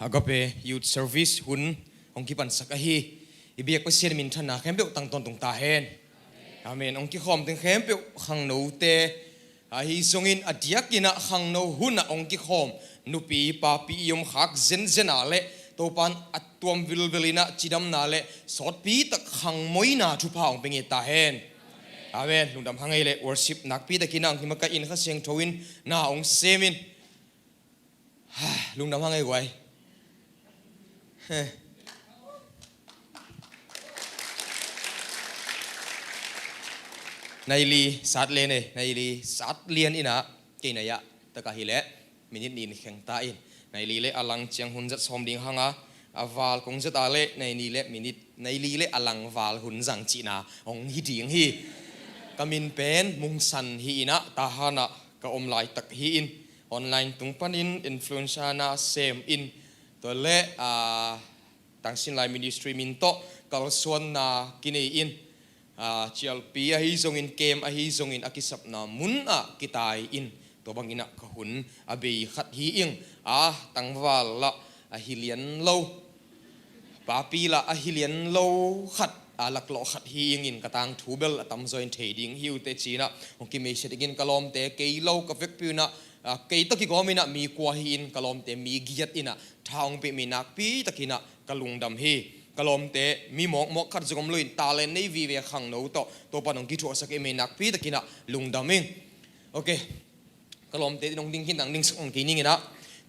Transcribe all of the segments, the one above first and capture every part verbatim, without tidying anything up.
Agape Youth Service hun hong kipansak ahi i biak Pasian minthanna khempeuh tang tawntung ta hen. Amen. Hong kikhawm ding khempeuh khangnote ahi zongin a diakin ah khangno hunah hong kikhawm nupi papi i om khak zenzen ah le Topan a tuam vilvel in ah cidamna le sawtpi tak khangmoina thupha hong pia nget ta hen. Amen. Lungdam hang ei le worship nakpi takin ah hong himaka in Kha Siangtho in na hong semin. Lungdam hang ei guai. Naili sat lian e, naili sat lian in ah kei nai ah taka hileh minit nih in kheng ta in. Naili le a lang ciang hun zat sawm ding hanga a val kong zat a le naili le minit, naili le a lang val hun zang cihna hong hi ding hi. Ka min pen Mungsan hi in ah Tahan ah ka om laitak hi in online tung panin influencer na sem in tua le a Tangsin Lai Ministry min tawh kalsuanna kinei in, aa, cialpi ahi zongin kem ahi zongin a kisapna mun ah kitai in tua bangin ah ka hun a bei khat hi ing. A tangval lah a hi lian lo, papi lah a hi lian lo khat, a laklawh khat hi ingin ka tangthu bel a tamzaw in thei ding hi uh teh ci-in ah hong kimeisiat dingin ka lawmte kei lo ka vekpi un ah, aa, kei tawh kigawm in ah mi kua hi in ka lawmte mi giat in ah tha hong pia mi nakpi takin ah ka lungdam hi. Ka lawmte mi mawkmawk khat zong om lo in talent nei vive khangno tawh Topan hong kithuahsak i mi nakpi takin ah lungdam ing. Ok. Ka lawmte in hong ding khin dang ding sak hong kei ning in ah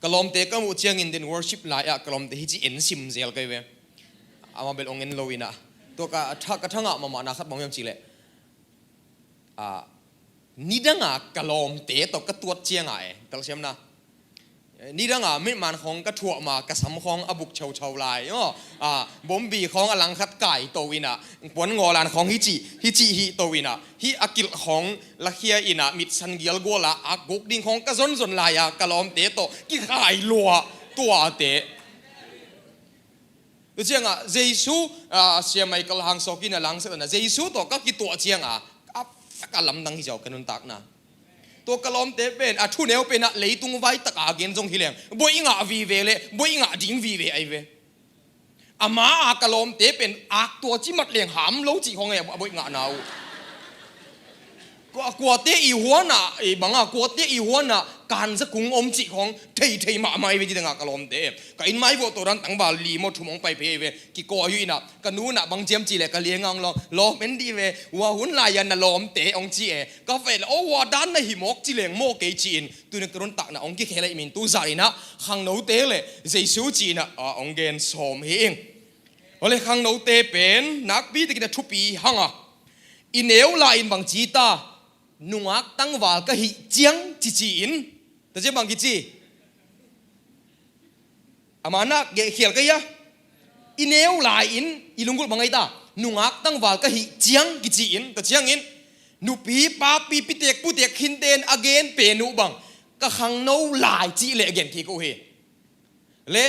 ka lawmte ka muh ciangin den worship lai ah ka lawmte hi ci en sim zel kai ve. Ama bel hong en lo in ah tua ka tha, ka thangah mahmahna khat bang hiam cih leh, a, nidanga ka lawmte tawh ka tuat cianga e, telsiamna. Nidanga mitman khawng ka thuah ma ka sam khawng a buk chauchau lai. Aw, a, bombi khawng a langkhat kai to in ah, puan ngawlan khawng hi cih, hi cih hi to in ah, hi a kilh khawng lakhia in ah, mitsan gial gual ah, a guk ding khawng ka zonzon lai a, ka lawmte tawh kikhai lua tuate. Tua ciangah Jesu, ah, Sia Michael Hang Sawk in a langsak na Jesu tawh ka kituah ciangah a fak a lamdang hi ziau ka nuntakna. Tua ka lawmte pen a thuneu pen ah leitung vai taka gen zong hi leng boih ngah vive le boih ngah ding vive ai ve. Ama a ka lawmte pen ak tua ci mat leng ham lo cih khawng e a boih ngahna uh. Kua, kuate i huana, i banga, kuate i huana, kanza kung om cih khawng, thei thei mahmah i ve ci danga ka lawmte. Ka inn mai vuah tawh dan tangval li maw thum hong pai phei ve, kikawi uh in ah, ka nu in ah bang ciam cih leh ka liang ang lawm, lawm en dih ve, hua hun lai-a na lawmte hong ci e, ka feh leh, aw hua dan na hi mawk ci leng maw kei ci-in, tuni ka nuntakna hong kikhel ahi min tu zah in ah, khangnote leh, Jesu ci in ah, ah, hong gen sawm hi ing. Aw le khangnote pen, nakpi takin a thupi hang a. I neu lai-in bang ci ta, nungak tangval ka hih ciang cici-in, ta ciang bang kici? Ama nak geh khial ka hia? I neu lai-in, i lunggulh bang ai ta, nungak tangval ka hih ciang kici-in, ta ciangin, nupi, papi, pitek, putek, khinten, a gen pen uh bang, ka khangno lai cih leh gen kik uh hi. Le,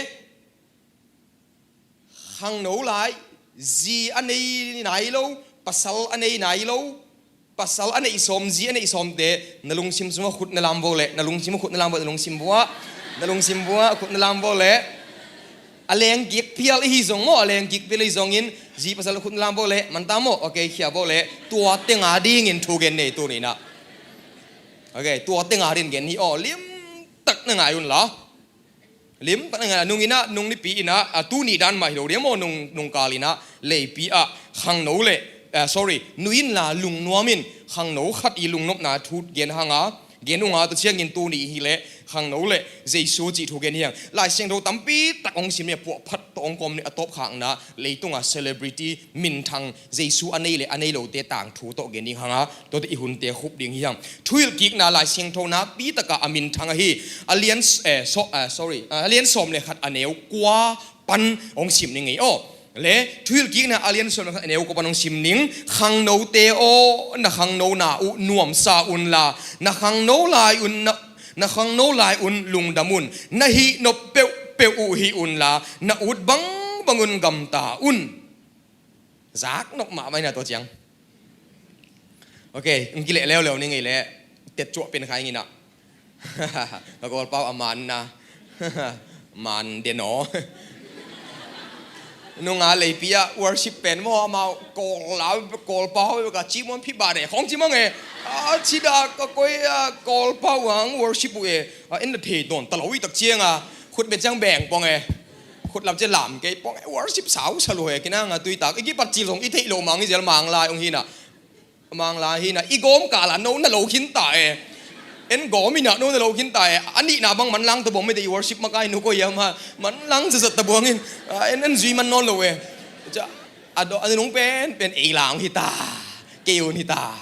khangno lai, zi a nei nai lo, pasal a nei nai lo, pasal a neih sawm, zi a neih sawmte, na lungsim sungah khut na lam vo leh, na lungsim khut na lam vo, na lungsim vuah, na lungsim vuah, khut na lam vo leh. A leng kik phial ihi zong maw, a leng kik phial ihi zongin, zi pasal khut na lam vo leh, man ta maw, ok, khia vo leh, tua tenga dingin thu gen nei tuni-in ah. Ok, tua tenga dingin gen hi aw, limtak na ngai un la. Limtak na ngai, nung in ah, nung nipi in ah, a, tuni dan mah hi lo ding maw, nung, nungkal in ah, leipi ah, khangno leh, a, sorry, nui inla lungnuam in, khangno khat i lungnopna thu gen hang a, gen ung a, tua ciangin tuni hi leh, khangno leh, Jesu cih thu gen hi hang. Lai Siangtho tampi tak hong sim ni a puahphat tawh hong kawm ni a tawpkhakna, leitunga celebrity, minthang, Jesu a nei leh, a nei lote tangthu tawh gen ding hang a, tuate i hunte khup ding hi hang. Thuhilhkikna Lai Siangtho nakpi takah a minthang ahi. A lian s-, eh, so-, eh, sorry, a lian sawm le khat a neu kua pan hong sim ning ei aw. Le, thuhilhkikna a lian sawm le khat a neu kua pan hong sim ning. Khangnote aw, na khangnona uh nuamsa unla, na khangno lai un, na, na khangno lai un lungdam un. Na hih nop peuhpeuh uh hih unla, na ut bangbang un gamta un. Zak nop mahmah ina tua ciang. Ok, hong kileh leuleu ning ei leh, tetcuah pen kha ing in ah. Ka gawlpau a manna. Man den aw. Nunga leipi ah worship pen maw, amau Kawl la, Kawl pau ka ci muan phi ba de khong ci mang e. A ci da ka koi a Kawl pau ang worship uh e. A en la thei don ta lo i tak ciang a khut bet ciang beng pong e. Khut lam ciang lam kei pong e, worship sau sa lo e, kinang a tui tak i kipat cil zong i theih lo mang i zel mang lai ong hi na. Mang lai hi na, i gawm kala no na lo khin ta e. En gawm i na no na lo khin ta e. A nihna bang manlang ta bawm mete i worship makai nu ko ia ma manlang zazat ta buang in. A, en, en zui man nawn lo e. Ca, a do, a nung pen, pen ei lang hi ta. Kei un hi ta.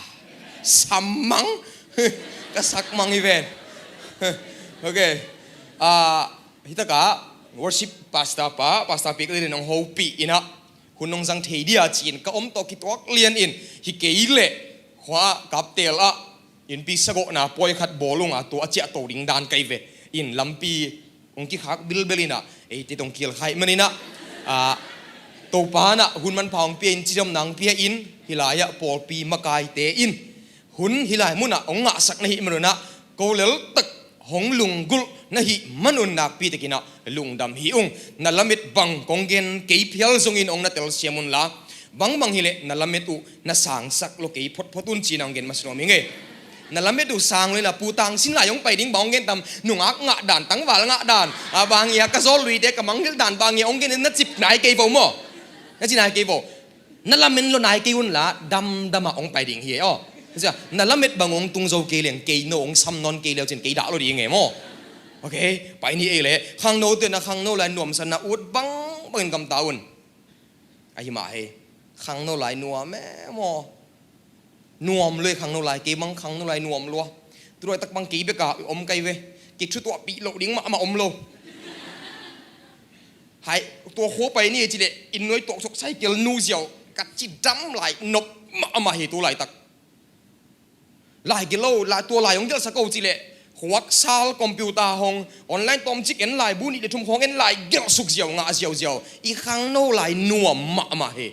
Sam mang. Ka sak mang hi ven. Ok. A, hi ta ka worship pastor pa, pastor pik le nong ho pi ina. Hun nong zang thei dia ci-in ka om tawh kituak lian in hi kei leh khua kaptel ah innpi sagawhna pawi khat bawlung a tua a ciah to ding dan kai ve. In lampi hong kikhak bilbel inah eite tong kilkhaih maninah, a, Topa nah hun manpha hong pia in cidamna hong pia in hilai-ah pawlpi makaite in hun hilai munah hong ngahsak na hih manunah ko leltak hong lunggulh na hih manun nakpi takinah lungdam hi ung. Na lamet bang kong gen kei phial zongin hong na telsiam unla bangbang hileh na lamet uh na sangsak lo kei photphot un cina hong gen masinuam hi ngei. Na lamet uh sang lo inah putang sin lai hong pai ding bang hong gen tam nungak ngah dan tangval ngah dan a bang ia ka zawl luite ka mangngilh dan bang ia hong gen na cip nai kei vo maw? Na ci nai kei vo. Na lamen lo nai kei unla damdamah hong pai ding hi e aw. Sia, na lamet bang hong tung zo kei leng kei no hong sam nawn kei leu cin kei dah lo ding e maw? Ok, pai ni ei leh khangnote na khangno lai nuamsa na ut bangbangin gamta un. Ahi mah hi. Khangno lai nuam e maw? Nuam lo e khangno lai, kei bang khangno lai nuam lua. Tuduai tak bang kei beka om kai ve. Kei thutuahpih loh ding mahmah om lo. Hai, tua khua pai ni e cileh innuai tuaksuk saikel nu ziau ka cidam lai nop mahmah hi tu laitak. Lai gilo, lai tua lai hong gelhsak ko cileh khuaksal computer hong online tawmcik en lai bu nih le thum khawng en lai gelhsuk ziau ngah ziauziau i khangno lai nuam mahmah hi.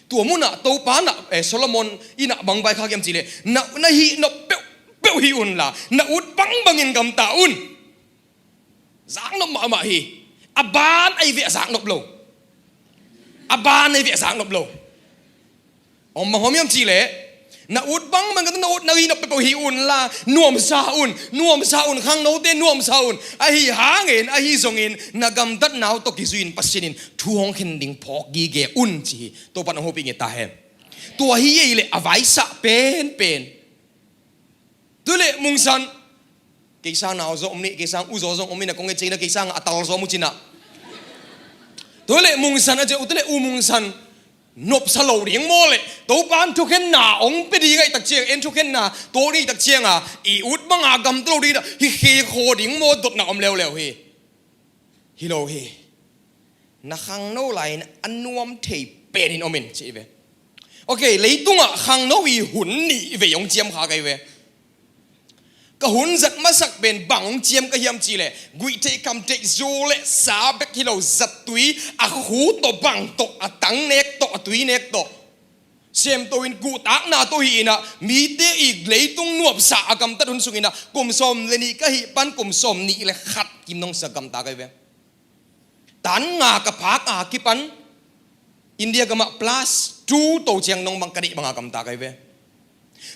Tua munah Topa nah, eh, Solomon inah bang vaikhak hiam cileh na, na hih nop peuhpeuh hi unla na ut bangbangin gamta un. Zaknop mahmah hi. A ban ahi ve a zaknop lo. A ban ahi ve a zaknop lo. Om bang hom hiam cileh na ut bangbang kata na ut na hih nop peuhpeuh hi unla nuamsa un, nuamsa un, khangnote nuamsa un. Ahi hangin ahi zongin na gamtatna uh tawh kizuin Pasian in thu hong khen ding phawk gige un ci hi. Topan hong hopih nge ta hen. Tua hi ei leh a vaisah penpen. Tuleh mungsan kei sang nau zaw om nih, kei sang u zaw zong om nih na kong e ceina kei sang a tal zaw mu cinah. Tuleh mungsan a ce u tuleh u mungsan nopsa lo ding maw leh Topa an thukhenna hong pe ding ahi tak ciang en thukhenna tawh nih tak cianga i ut banga gamta lo ding hi khekhaw ding maw dotna om leuleu hi. Hi lo hi. Na khangno lai-in a nuam thei penin om in ci ve. Ok, leitungah khangno i hun nih vei hong ciam kha kai ve. Ka hun zat masak pen bang hong ciam ka hiam cileh guihtheih khamtheih zu le sa bek hi lo zattui a khu tawh bang tawh a tang nek tawh a tui nek tawh semto in guhtakna tawh hi inah mite i leitung nuamsa a gamtat hun sunginah kum sawm le nih ka hih pan kum sawm nih le khat kim nongsa gamta kai ve. Tan nga ka phak a kipan India gamah plus two to ciang nong bang ka deih banga gamta kai ve.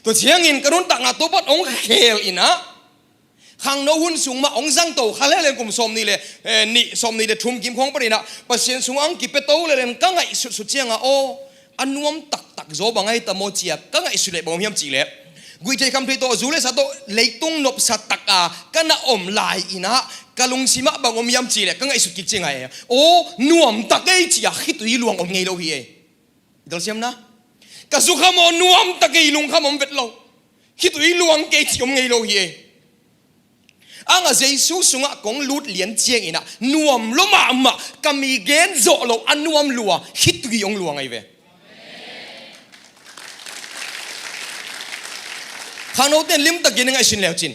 Tua ciangin ka nuntakna Topan hong khel inah khangno hun sung mah hong zangto kha lelen kum sawm nih le, eh, nih sawm nih le thum kim khawng paninah Pasian sungah hong kipeto lelen ka ngaihsutsut cianga aw a nuam taktak zaw bang ahi ta maw cia ka ngaihsut leh bang om hiam cihleh guihtheih khamtheih tawh zu le sa tawh leitung nopsa taka ka na om lai inah ka lungsimah bang om hiam cihleh ka ngaihsut kik cianga e aw nuam tak ei cia khitui luang om ngei lo hi ei. I telsiamna ka zukham aw nuam tak ei lungkham om vet lo. Khitui luang kei ci om ngei lo hi ei. Anga Jesu sungah kong lut lian cianginah nuam lua mahmah ka mi gen zawh lo a nuam lua khitui hong luang ahi ve. Khangnote in limtakin i ngaihsun leu cin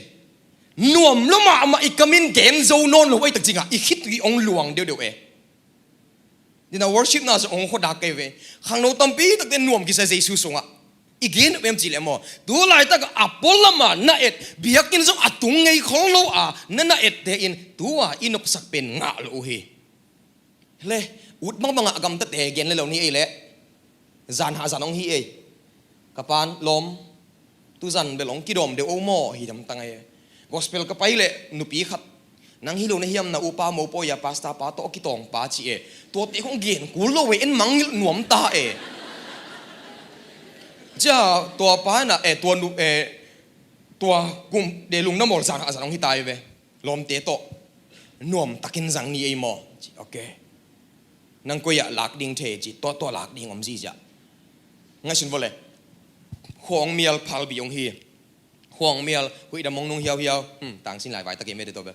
nuam lua mahmah i kamin gen zo nawn lo ahi tak cingah i khitui hong luang deuhdeuh e. Dina worship na zong hong khuadak kei ve. Khangno tampi takte nuam kisa Jesu sungah I gen nop em cih leh maw, tu laitak a pualamah na et, biakinn zong a tung ngei khol lo a na na ette in tu-a i nopsak pen ngah lo uh hi. Le, ut bangbangah a gamtate gen le lo ni ei leh, zan hah zan hong hi ei. Ka pan lawm, tu zan bel hong kidawm deuh o maw hi dam tang ei. Gospel ka pai leh nupi khat, nang hi lo na hiam, na upa mopawi a pastor pa tawh a kitawng pa ci e. Tuate hong gen kul lo e, en mangngilh nuam ta e. Cia tua pa na e, tua nu e, tua kum de lung na mawl zan hah zan hong hi ta ei ve. Lawmte tawh nuam takin zang ni ei maw? Ci, okay. Nang koi ah lak ding thei ci, tua tua lak ding om ziziah. Ngaihsun vawh le. Khuang mial phalbi hong hi. Khuang mial huih dam hong nung hiauhiau. Hmm, tangsin lai vai ta kei mete tawh bel.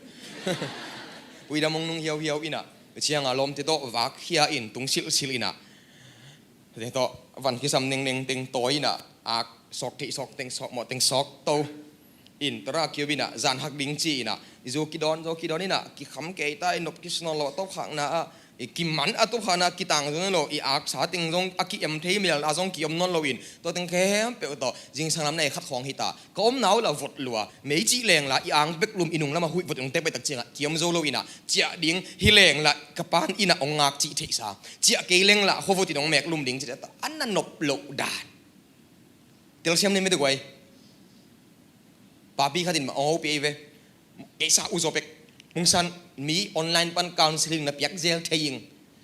Huih dam hong nung hiauhiau inah, cianga lawmte tawh vak khia in tung silhsilh inah, te tawh van kisam nengneng teng tawi inah, ak sawk theih sawk teng sawk mawh teng sawk to in, tora kiu inah, zan hak ding ci inah, i zu kidawn, zu kidawn inah, kikham kei ta, i nop kisnawn lo a tawpkhakna ah, i kiman a tawpkhakna kitang zo nawn lo, i aksa teng zong a ki-em thei mial a zong ki-om nawn lo in, tua teng khempeuh tawh zingsang lam na ei khat khawng hi ta. Ka omna uh la vot lua, mei cih lengla i ang bek lum, i nung lamah huih vot i nung tek baitak ciangah ki-om zo lo inah, ciah ding hi lengla ka pan inah hong ngak cih theihsa, ciah kei lengla khuavut in hong mek lum ding cih theihsa, a na nop loh dan. Telsiam ni mete guai. Papi khat in mah hong hopih ei ve. Keisa uh zaw pek. Mungsan, mi online pan counseling na piak zel thei ing.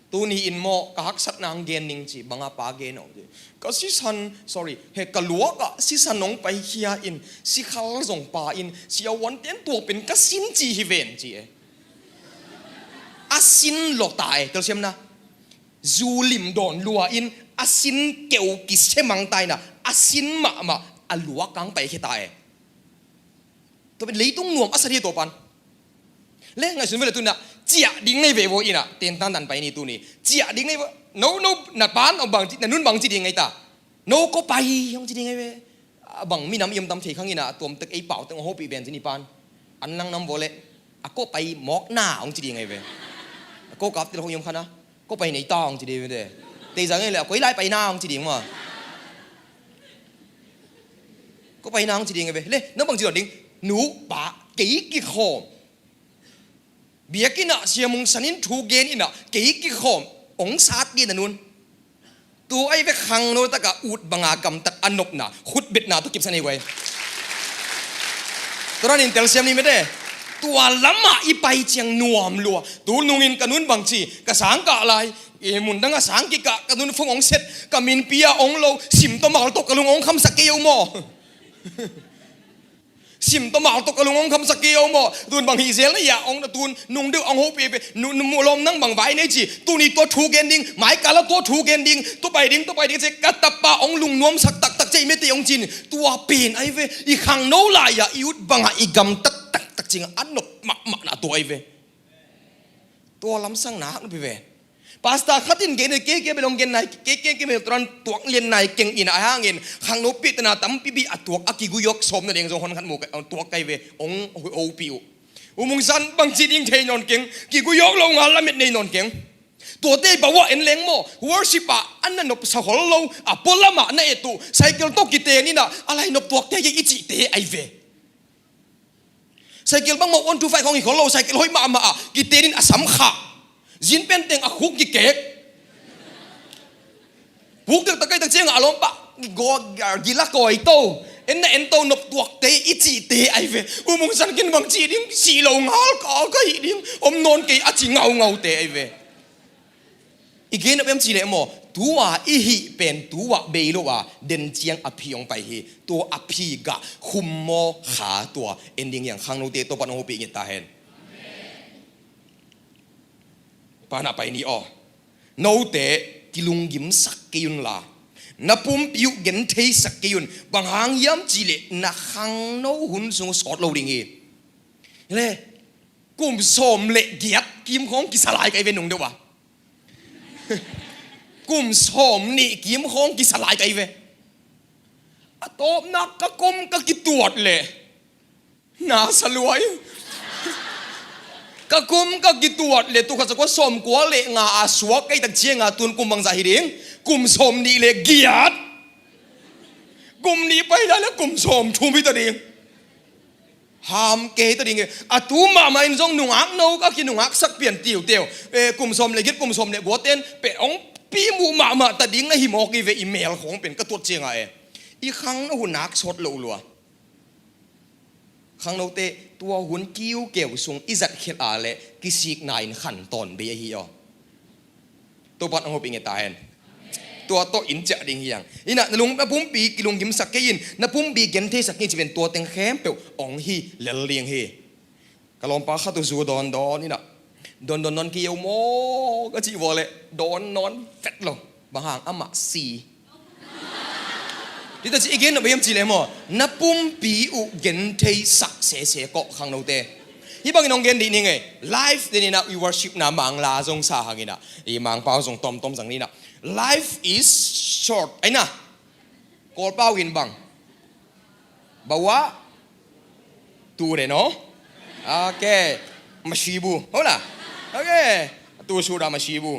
Tuni in maw ka haksatna hong gen ning ci, banga pa gen aw ci. Ka sisan, sorry, he ka luak ah sisan hong paikhia in, sikhal zong pa in, siavuanten tua pen ka sin ci hi ven ci e. A sin lawh ta e, telsiamna. Zu lim dawn lua in a sin keu kisemang ta inah, a sin mahmah a luak kang paikhia ta e. Tua pen leitung nuam a sa dih a tua pan. Le ngaihsun vele tunah, ciah ding nei ve vaw inah, tentan dan pai ni tuni. Ciah ding nei vaw, no, no, na pan, na bang ci, na nun bang ci ding ngai ta. No ko pai, hong ci ding ngai ve. A bang minam i om tam thei khang inah, tuamtek ei pau teng hong hopih ven ci ni pan. An lang nam vaw le, a ko pai mawk na, hong ci ding ngai ve. A ko kap til hong i om khana. Ko pai nei ta hong ci ding ve de. Teizang ngai le, a koi lai pai na, hong ci ding ma. Ko pai na hong ci ding ve. Le, nang bang ci ding. Nu, pa, kei kikhawm. Biakinn ah siamung sanin thu gen inah, kei kikhawm. Hong sat dih na nun. Tu ai ve khangno takah ut banga gamtat a nopna, khutbetna tu kipsan ei guai. Tua danin telsiam ni mete. Tua lamah i pai ciang nuam lua. Tu nungin ka nun bang ci, ka sang kah lai. I mun dang a sang kikah, ka nun phung hong set, ka minpi ah hong lo, sim tawh mal tawh ka lung hong khamsak kei o maw? Sim tawh mal tawh ka lung hong khamsak kei o maw? Tun bang hih zel na ia hong na tun, nung deuh hong hopih ve, nu, nu mu lawm nang bang vai nei ci, tuni tua thu gen ding, mai kala tua thu gen ding, tua pai ding, tua pai ding ci, ka tapa hong lungnuamsak taktak ci, mete hong cin, tua pen ai ve, i khangno lai-ah, i ut bangah, i gamtat taktak cingah, a nop mahmahna tua ai ve. Tua lamsang nak na pi ve. Pastor khat in gen, kei kei bel hong gen nai, kei kei kei bel turan tuak lian nai keng inah hangin, khangno pihtana tampi bih a tuak a kiguiawk sawm na deng zong hon khat mu tuak kai ve, hong hopih uh. U Mungsan bang ci ding thei nawn keng, kiguiawk lo ngal lamet nei nawn keng. Tuate bawah en leng maw, worship ah an na nopsa hol lo, a pualamah na et uh, cycle tawh kiten inah, a lai nop tuakte i cihte ai ve. Cycle bangmah one two five hong hi khol lo, cycle hoih mahmah ah, kitenin a sam khah. Zin penteng a khuk kikek. Puk tektak kaitak ciangah a lawmpa, gila kawi to. En na en to, nop tuakte i cihte ai ve. U Mungsan kin bang cih ding, sih lo ngal ka ka hih ding. Om nawn kei a ci ngaungaute ai ve. I gen nop em cih leh maw, tua i hih pen tua bei lo a, den ciang a phi hong pai hi. Tua a phi gah khum maw kha tua, en ding hiang khangnote tua pan hong hopih nget ta hen. Pana pai ni aw. Note kilunggimsak kei unla, na pumpi uh gentheisak kei un. Bang hang hiam cih leh na khangno hun sung uh sawt lo ding hi. Le, kum sawm le giat kim khawng kisa lai kai ve nung deuh a. Kum sawm nih kim khawng kisa lai kai ve. A tawpna ka kum ka kituat leh na sa luai. Ka kum ka kituat leh tu khat za kua sawm kua le nga a suak kai tak cianga tun kum bangzah hi ding. Kum sawm nih le giat. Kum nih pai lai le kum sawm thum hi ta ding. Ham kei ta ding hi. A tu mahmah in zong nungak no a kinungaksak pian tiuteu. Eh, kum sawm le giat, kum sawm le guaten pe ong pi muh mahmah ta ding ahi mawk hi ve, i mel khawng pen ka tuat cianga e. I khangno hun nak sawt lo lua. Khangnote tua hun kiukeu sung i zat khialh a le kisikna in khan tawn bei ahi aw. Topan ang hopih nge ta hen. Tua tawh in ciah ding hiang. Inah na lung na pumpi kilunggimsak kei in, na pumpi gentheisak kei in ci ven, tua teng khempeuh ong hi lel ding hi. Ka lawmpa khat uh zu dawndawn inah, dawndawn dawn kei uh maw ka cih vua le dawn nawn vet lo. Bang hang amah si. Dita ci i gen na baiam ci le maw, na pumpi uh gentheisak sese kawh khangnote. Hi bangin ong gen dih ni ngei. Life den inah i worship na Mangla zong sa hang inah, i Mangpau zong tomtom zang ni inah. Life is short. Aina Kawlpau in bang? Bawa? Tu de no? Okay. Mashibu. Hola. Okay. Tu sudah mashibu.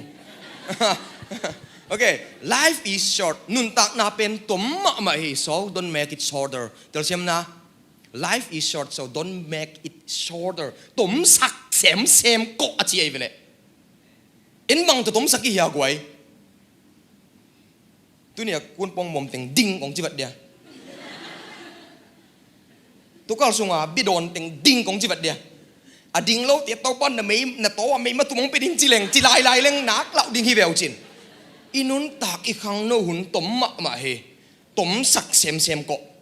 Okay. Life is short. Nuntakna pen tom mahmah hi. So don't make it shorter. Telsiam na. Life is short, so don't make it shorter. Tomsak semsem kawh a ci ahi vele. En bang to tomsak i hia guai. Tunia kunpong muam teng ding kong ci vat dia. Tukal sunga bidawn teng ding kong ci vat dia. A ding lo tia taupan na mei na taw a mei matum ong pe ding ci leng ci lailai leng nak lauh ding hi veu cin. I nuntak i khangno hun tom mahmah hi. Tomsak semsem kawh.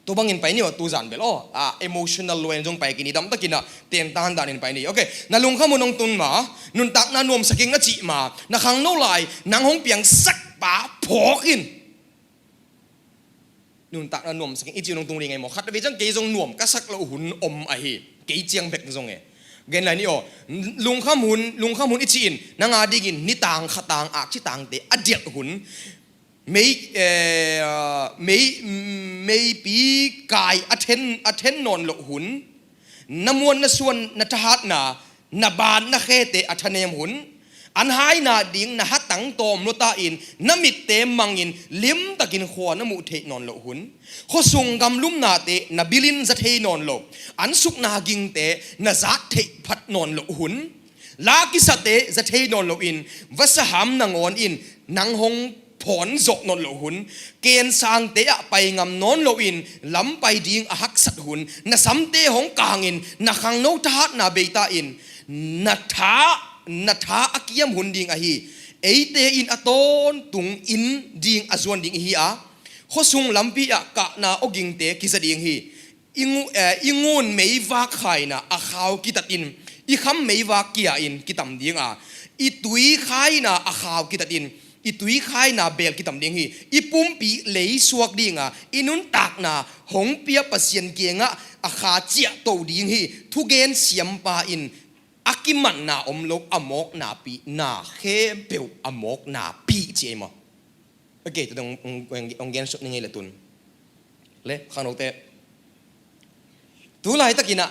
Tua bangin pai ni aw, tu zan bel aw, a emotional lo en zong pai kini damtakin a tentan danin pai ni. Okay, na lungkham hun hong tun ma, nuntakna nuamsak ing na cih ma, na khangno lai nang hong piangsak pa phawk in. Nuntakna nuamsak ing i cih hun hong tung ding ei maw? Khat vei ciang kei zong nuam ka sak loh hun om ahi, kei ciang bek zong e. Gen lai ni aw, lungkham hun, lungkham hun i cih in nang a dingin nitang khatang akci tangte a dialh hun, mei, eh, mei, meipi kai a then, a then nawn loh hun, na muan na suan na thahatna, na ban na khete a thanem hun, an haina ding na hatang tawm lota in na mitte mangin limtakin khua na muh theih nawn loh hun, khuasung gamlumnate na bilin za thei nawn lo, an sukna gingte na zat theih phat nawn loh hun, la kisate za thei nawn loin vasaham nangawn in nang hong phawn zawh nawn loh hun, kensangte ah pai ngam nawn loin lam pai ding a haksat hun, na samte hong kangin na khangno thahatna beita in na tha, na tha a kiam hun ding ahi. Eite in a tawntung in ding a zuan ding ihi a, khuasung lampi ah kahna awgingte kiza ding hi. I ngu-, eh, i ngun meivak khaina a khau kitatin i kham meivak kia-in kitam dinga, i tui khaina a khau kitatin i tui khaina bel kitam ding hi. I pumpi leisuak dinga, i nuntakna hong pia Pasian kiangah a kha ciahto ding hi. Thugen siampa in a kimanna om lo, a mawknapi na khempeuh a mawknapi ci ei maw? Okay, tu dong ong, ong, ong gen suk ni ngei le tun. Le khangnote, tu laitakin ah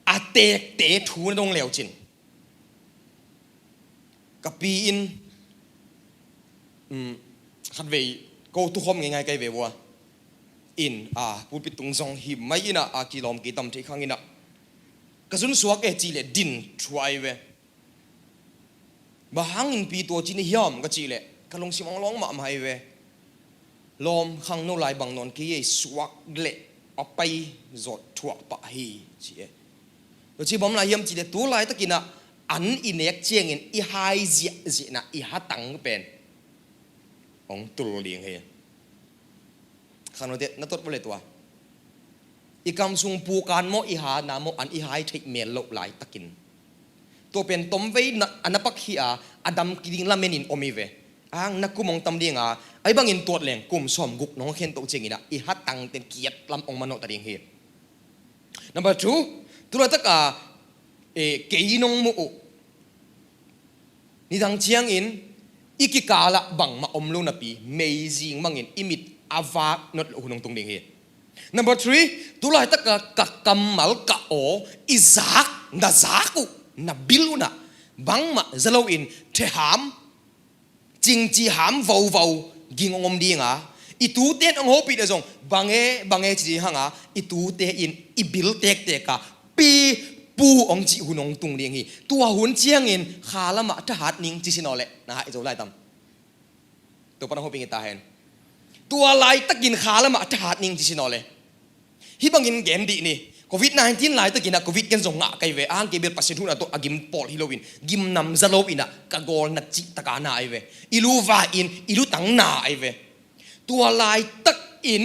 a tekte thu na dong leucin, ka pi in, um, khatvei ko tukhawm ngeingai kai ve vua in, a pulpit tung zong hi mai in ah a kilawm kitam thei khang in ah, ka zunsuak e ci le din thuai ve. Bang hangin pi tua ci ni hiam ka cih leh ka lungsim ong lawng mahmah hi ve. Lawm, khangno lai bang nawn kei ei, suak leh a pai zawt thuah pah hi ci e. Tua ci bang lai hiam cih leh tu laitakin ah an i nek ciangin i hai ziahziahna i hatang pen ong tul ding hi. Khangnote na tot vua le tua i kam sung pukan maw, i hana maw, an i hai theih mel loh laitakin, tua pen tomvei na, a na pak hi a, a dam kiding lamenin om hi ve. Ang na kum ong tam dinga, ai bangin tuat leng kum sawm guk nong khen toh ciangin ah i hatangten kiat lam ong manawh ta ding hi. Number two, tu laitaka, eh, kei nong muh uh nidang ciangin i kikalah bangmah om lo napi, meizing bangin i mit a vak nat loh hun hong tung ding hi. Number three, tu laitaka ka kammal ka aw i zak, na zak uh, na bil unah bangmah za loin theham, cingciham vauvau ging ong om dinga, I tute in hong hopih leh zong bange bange ci ding hang a, i tute in i bil tektek a pi pu hong cih hun hong tung ding hi. Tua hun ciangin kha lamah thahat ning ci sin aw leh na hai zo lai tam. Topa nang hopih ngei ta hen. Tua laitakin kha lamah thahat ning ci sin aw leh. Hih bangin gen dih ni. Covid nineteen laitakin ah covid ken zong ngah ka hi ve. Ahang kei bel Pasian huhna tawh a gim pawl hi loin, gim namza loin ah ka gawlna cih taka na ahi ve. I lu vai in, i lutang na ahi ve. Tua laitakin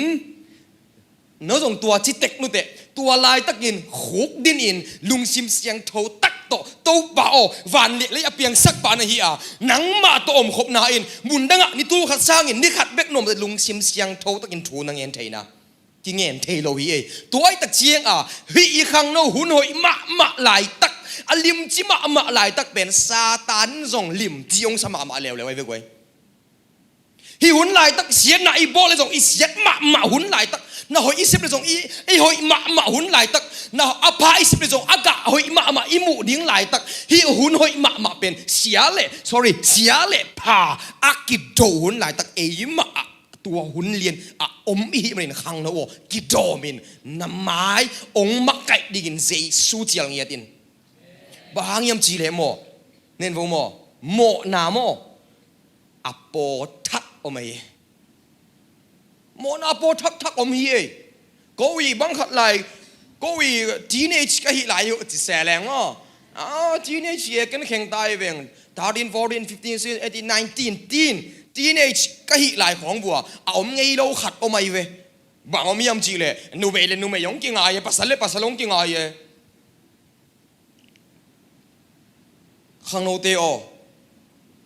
no zong tua ci tek nuteh, tua laitakin khuk dinin lungsim siangtho tak tawh, Topa aw, van leh lei a piangsak pa na hi a, nangmah tawh omkhopna in mundangah ni tul khat sangin ni khat bek nuam lungsim siangtho takin thu na ngen theina kingen thei lo hi ei. Tua ahih tak ciang a, hih i khangno hun hoih mahmah laitak, a limci mahmah laitak pen Satan zong limci hong sa mahmah leuleu ahi ve guai. Hih hun laitak siatna i bawl leh zong i siat mahmah hun laitak, na hoih i sep leh zong i, i hoih mahmah hun laitak, na a pha i sep leh zong a gah hoih mahmah i muh ding laitak, hih hun hoih mahmah pen sia leh, sorry, sia leh pha a kido hun laitak, eimah ah tua hun lian a om i hih manin khangno aw, kidawm in, na mai hong makaih dingin Jesu cial ngiat in. Bang hang hiam cih leh maw, nen vo maw, mawhna maw, a pawthak om ahi. Mawhna a pawthak thak om hi ei. Ko i bang khat lai, ko i teenage ka hih lai uh ci se leng aw. Ah, teenage hi e, ken kheng ta hi veng. Thirteen, fourteen, fifteen, sixteen, eighteen, nineteen, teen. Teenage ka hih lai khawng vua a om ngei lo khat om ahi ve. Bang om hiam cih leh, numei leh numei hong kingai e, pasal leh pasal hong kingai e. Khangnote aw,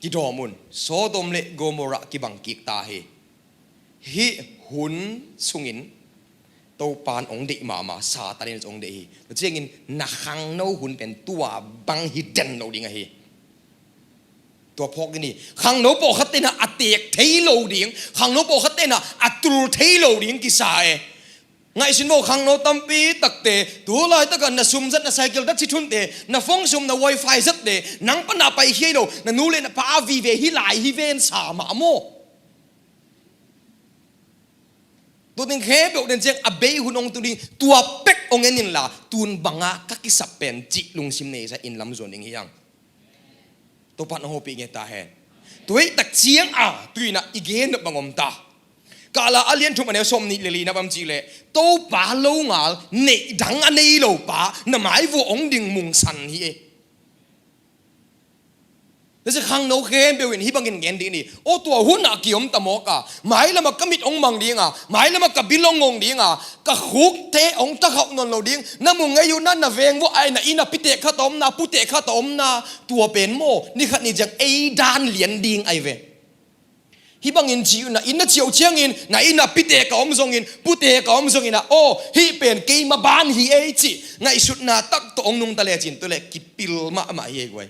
kidawm un. Sodom leh Gomorrah kibang kik ta hi. Hih hun sungin Topa in hong deih mahmah, Satan in hong deih hi. Tua ciangin na khangno hun pen tua bang hi den lo ding ahi. Tua phawk in hi. Khangno pawlkhatte in ah a teek thei lo ding, khangno pawlkhatte in ah a tul thei lo ding kisa e. Ngaihsun maw, khangno tampi takte, tu laitak ah na sum zat, na cycle zat, ci thunte, na phone sum, na wifi zatte, nang pan a paikhia lo, na nu leh na pa a vive hi lai hi ven sa mah maw. Tua teng khempeuh den ciang a bei hun hong tung ding, tua pek hong en inla, tun bang a ka kisap pen cih lungsim nei sa in lam zuan ding hi hang. Topa in hong hopih ngei ta hen. Tua ahih tak ciang a, tu-in ah i gen nop bang om ta. Kala a lian thum a neu sawmnih leh li na bang hiam cih leh, Topa longal neih dang a nei lo pa na mai vuah hong ding mungsan hi e. Tua ciang khangno khempeuh in hih bangin gen dih ni. Aw, tua hun ah ki-om ta mawk a, mailam ah ka mit hong mang ding a, mailam ah ka bil hong ngong ding a, ka khukte hong thakhauh nawn lo ding. Na mu ngei uh na, na veng vuah ah na inn ah pite khat a om na, pute khat a om na, tua pen maw, ni khat ni ciang ei dan lian ding ahi ve. Hih bangin ci uh, na inn na ciah uh ciangin, na inn ah pite ka om zongin, pute ka om zongin ah, aw, hih pen keima ban hi ei cih ngaihsutna tak tawh hong nungta lecin, tua leh kipil mahmah hi ei guai.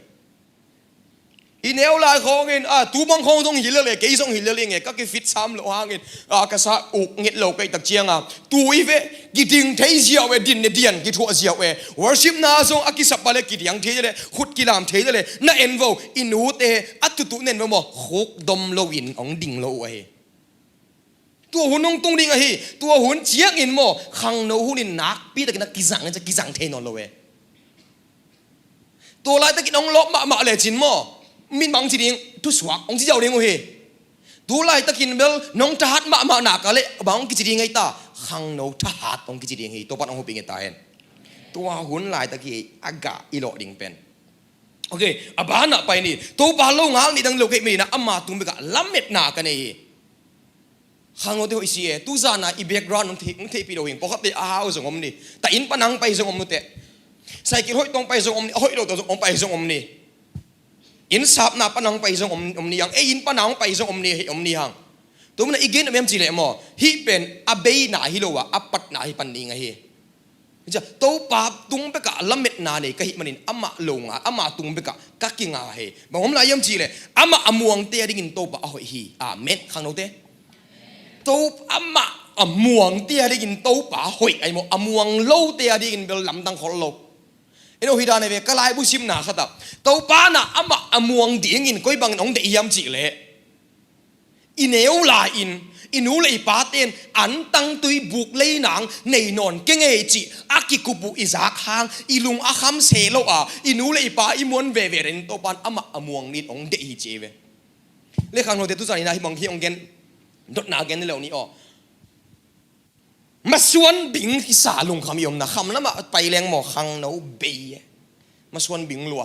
I neu lai khawngin, a, tu bang khawng zong hi lel e, kei zong hi lel ing e, ka kifit sam loh hangin, a, ka sa uk nget lo ka hih tak ciang a, tu i ve, kiding thei ziau e, din ne dian kithuah ziau e, worship na zong a kisap pa leh kidiang thei leh, khut kilam thei leh, na en vo, i nute a tutu nen vo maw, khuk dom loin hong ding lo uh ahi. Tua hun hong tung ding ahi. Tua hun ciangin maw, khangno hun in nakpi takin a kizang in ciang kizang thei nawn lo e. Tua laitakin hong lawp mahmah lecin maw, min bang ci ding, thusuak hong ci ziau ding uh hi. Tu laitakin bel nong thahat mahmah nak a leh bang hong kici ding ei ta, khangno thahat hong kici ding hi. Topa in hong hopih ngei ta hen. Tua hun laitak hi a gah i lawh ding pen. Ok, a banah pai ni. Topa longal neih dang lo ka hih manin ah ama tung bekah lametna ka nei hi. Khangnote hoih si e, tu zan a i background hong thei, hong theihpih lo hi ing. Pawlkhatte a hau zong om ni. Tua inn pan hong pai zong om nuteh. Cycle hoih tawh hong pai zong om ni, a hoih lo tawh zong hong pai zong om ni. Inn sapna pan hong pai zong om, om ni hang. Ei inn pan hong pai zong om ni, hei om ni hang. Tua manin ah i gen a om hiam cih leh maw, hih pen a beina hi lo a, a patna hi pan ding ahi. Hi ciang, Topa tung bekah lametna nei ka hih manin amah longal, ama tung bekah ka kinga hi. Bang om lai hiam cih leh, amah a muangte a dingin Topa a hoih hi. Amen. Khangnote. To, amah a muangte a dingin Topa hoih ahi maw, a muang lote a dingin bel lamdang khol lo. En aw, hi dan ahi ve, ka laibu simna khat ah, Topa in ah amah a muang dingin koi bangin hong deih hiam cih leh, i neu lai-in, I nu le i pate in antang tui buk lei nang nei nawn kei ngei cih a kikup uh i zak hang i lung a kham se lo a, i nu le i pa i muan veve ding Topa in amah a muang ni in hong deih hi ci ei ve. Le khangnote tu zan in ah hih mah hih hong gen, dotna gen ni lo ni aw. Masuan bing kisa lungkham i omna, kham lamah pai leng maw khangno bei e. Masuan bing lua,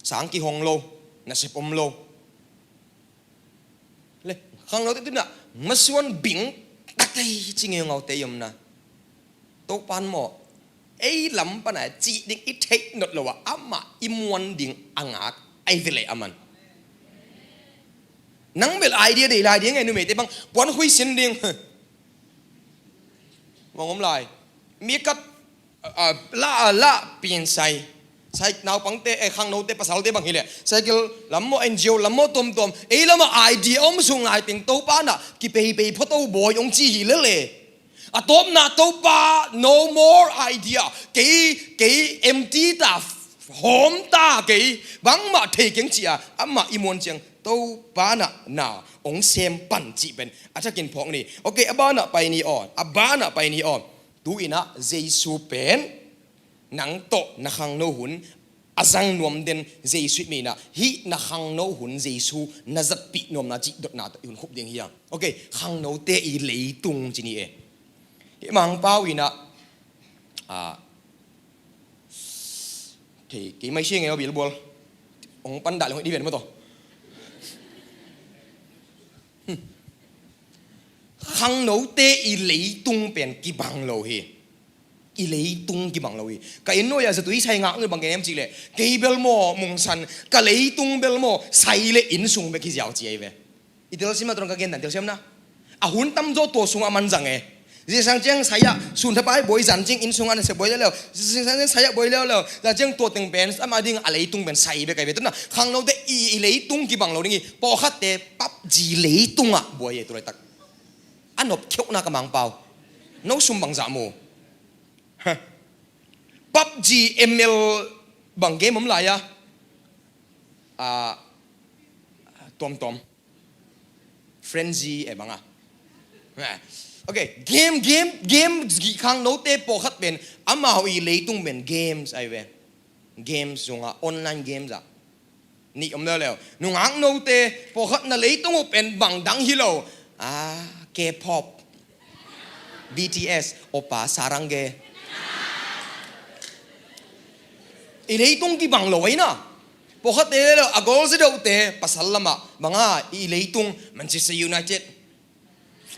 sang kihong lo, nasep om lo. Le khangnote tu in ah masuan bing takei ci ngeingaute i omna. Topa in maw ei lam pan a cih ding i theih nawn lo a, amah i muan ding a ngak ahi ve leh aman. Nang bel idea dei lai ding e, numeite bang puan khui sin ding. Bang om lai. Mi kat, a, a, la, a, la, pinsai. Sai, naupangte, eh, khangnote, pasalte bang hileh. Cycle lam maw, N G O lam maw, tuamtuam. Ei lamah idea om sung lai teng Topa in ah kipeipei photo bawi hong ci hi lel e. A tawpna Topa, no more idea. Kei, kei empty ta, hawm ta kei. Bangmah thei keng ci a, amah i muan ciang Topa in ah na hong sem pan cih pen a thakin phawk ni. Ok, a banah pai ni aw, a banah pai ni aw. Tu in ah Jesu pen nang tawh na khangno hun a zang nuam den Jesu i hih manin ah, hih na khangno hun Jesu na zatpih nuamna cih dotna tawh i hun khup ding hi hang. Ok, khangnote i leitung ci ni e. Hih Mangpau in ah, ah, thei kei mai sia ngei aw bilbual. Hong pan dah leng hoih di ven maw tawh. Hmm. Khangnote i leitung pen kibang lo hi. I leitung kibang lo hi. Ka inn nuai-ah zatui sai ngak nui bang gen hiam cih leh, kei bel maw Mungsan, ka leitung bel maw sai le inn sung bek hi ziau ci ahi ve. I telsiam na, tua dong ka gen dan telsiam na. A hun tamzaw tua sungah man zang e. Zingsang ciang sai-ah sun thapai buai, zan ciang inn sungah nasep buai leuleu. Zingsang ciang sai-ah buai leuleu. Zan ciang tua teng pen amah ding a leitung pen sai bek ahi ve. Tu in ah khangnote i, i leitung kibang lo ding hi. Pawlkhatte PUBG leitungah buai e tu laitak. A nop kheuhna ka Mangpau. No sum bangzah mu? Ha. PUBG M L bang game om lai a. Ah, tuamtuam. Frenzy e bang a. Ok, game, game, game, khangnote pawlkhat pen amau i leitung pen games ahi ve. Games zong a, online games a. Nih om leuleu. Nungak note pawlkhat na leitung uh pen bang dang hi lo. Ah, K-pop, B T S, oppa, saranghae. I leitung kibang lo ahi na. Pawlkhatte leuleu, a goal zia deuhte, pasal lamah, bang a, i leitung, Manchester United.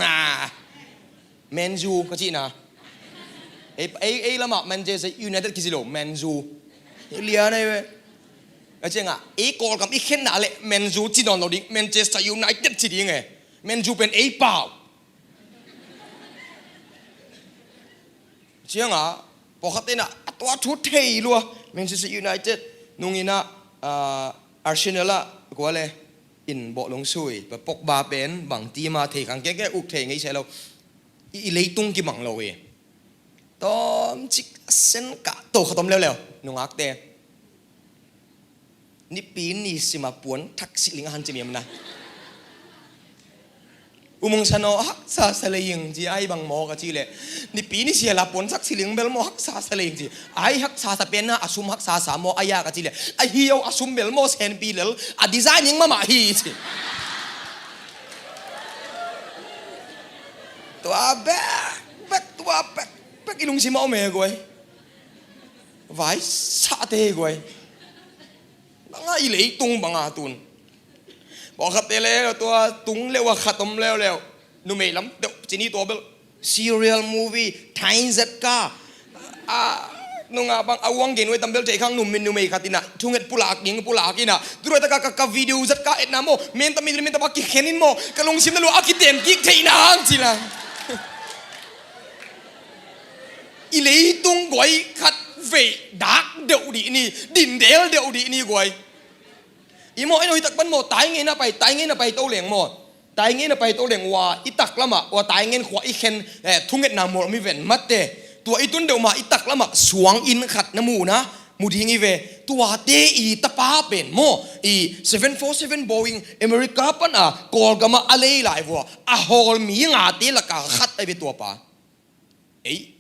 Ha. Man U ka cihna. Ei, ei, ei lamah Manchester United kici lo, Man U. Lian ahi ve. Ka ciangah, ei Kawlgam i khenna leh Man U ci nawn lo ding, Manchester United ci ding e. Man U pen ei pau. Ciangah, pawlkhatte in ah, a tua thu thei lua, Manchester United, nung in ah, ah, Arsenal ah, kua le, in bawh lungsui, Pogba pen, bang team a thei khang keke, uk thei ngei se lo. I, i leitung kibang lo hi. Tawmcik a sen kah to khat om leuleu, nungakte. Nipi ni sim a puan thak siling a han ci miam na. U Mungsan aw, haksa sa lei ing ci, ai bang maw ka cih leh. Nipi ni sia la puan thak siling bel maw haksa sa lei ing ci. Ai haksa sa pen na, a sum haksa sa maw, ai a ka cih leh. Ahi aw, a sum bel maw senpi lel, a designing mahmah hi ci. Tua bek, bek, tua bek, bek i lungsim a om e guai. Vai sate guai. Bang a i leitung bang a tun. Pawlkhatte le tua tung leuh a khat om leuleu. Numei lam deuh ci ni tua bel. Serial movie, Thai zatka. A, nungak bang a uang gen wai tam bel thei khang num min numei khat in ah. Thunget pulak ding pulak in ah. Turai taka ka, ka video zatka etna maw. Men tam min, men tam a kikhen in maw. Ka lungsim na lua a kiten kik theihna hang ci la. I leitung guai khat vei dak deuh dih ni, dindel deuh dih ni guai. I maw, i no i tak pan maw, tai ngeina pai, tai ngeina pai to leng maw. Tai ngeina pai to leng ua, i tak lamah, ua tai ngen khua i khen, eh, thungetna mawl mi ven matte. Tua i tun deuh mah, i tak lamah, suang inn khat na muhna, Mu ding hi ve, tuate i tapa pen maw, i seven four seven Boeing America pan a Kawlgam ah a lei lai vua a hawl mi ngate laka khat ahi ve tua pa. Ei,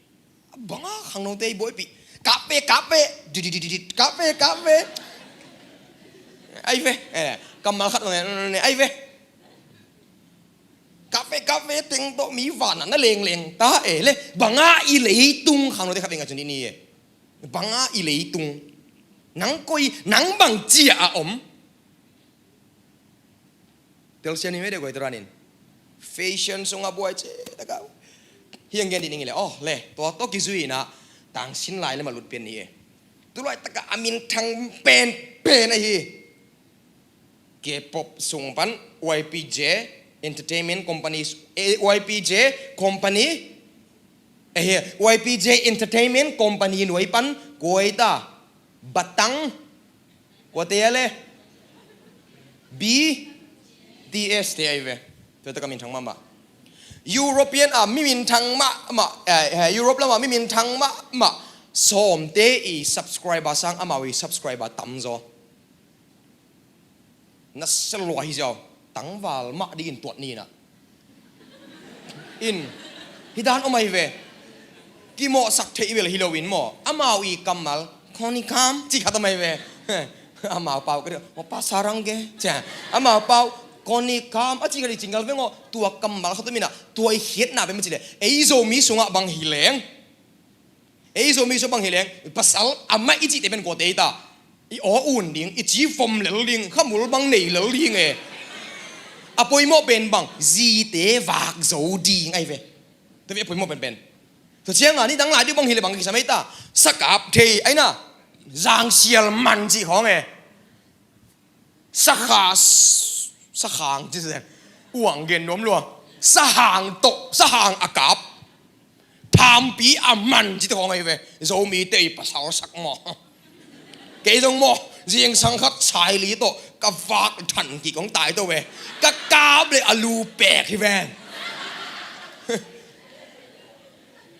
a banga khangnote i buaipih, kap ve, kap ve, dididididid, kap ve, kap ve. Ahi ve, eh, kammal khat bang, ahi ve. Kap ve, kap ve, teng tawh mi vanah na lengleng ta e le. Banga i leitung khangnote khat bang a cun i ni e. Banga i leitung. Nang koi, nang bang cia a om. Telsian hi mede guai turanin. Fashion sungah buai ce taka. Hiang gen dih ning le. Oh, le, tua tawh kizui inah tangsin lai le malut pian ni e. Tulai taka a minthang pen pen ahi. K-pop sung pan Y P J Entertainment Company, eh, Y P J Company, eh, Y P J Entertainment Company nuai pan kuai ta, batang, kuate a le, B T S te ahi ve. Tua taka minthang mahmah. European a mi minthang mahmah, eh, eh, Europe lamah mi minthang mahmah sawmte i subscriber sang amau i subscriber tamzaw. Na selua hi ziau, tangval mah dingin tuat ni inah. In, hi dan om ahi ve. Kimawhsak theih bel hi loin maw, amau i kammal konikam cih khat om ahi ve. Amau pau ka dih, opa sarang ke cia, amau pau konikam a cih ka dih cinggal veng aw. Tua kammal khat om inah tua i khiatna pen ma cih leh, ei Zomi sungah bang hi leng, ei Zomi sungah bang hi leng, pasal amah i cihte pen kuate hi ta? I aw un ding, i ci vom lel ding, khamul bang nei lel ding e. A poimawh pen bang, zite vak zo ding ahi ve. Tua ve a poimawh penpen. Tua cianga ni dang lai dih bang hi le bang kisam ei ta? Sakap thei aina, zangsial man cih khawng e. Sakha, sakhang ci se. Uang gen nuam lua. Sahang tawh, sahang a kap. Phampi a man ci te khawng ahi ve. Zomite i pasal sak maw? Kei zong maw, zingsang khat saili tawh ka vak than kik kong tai to ve. Ka kap le a lu pek hi ven.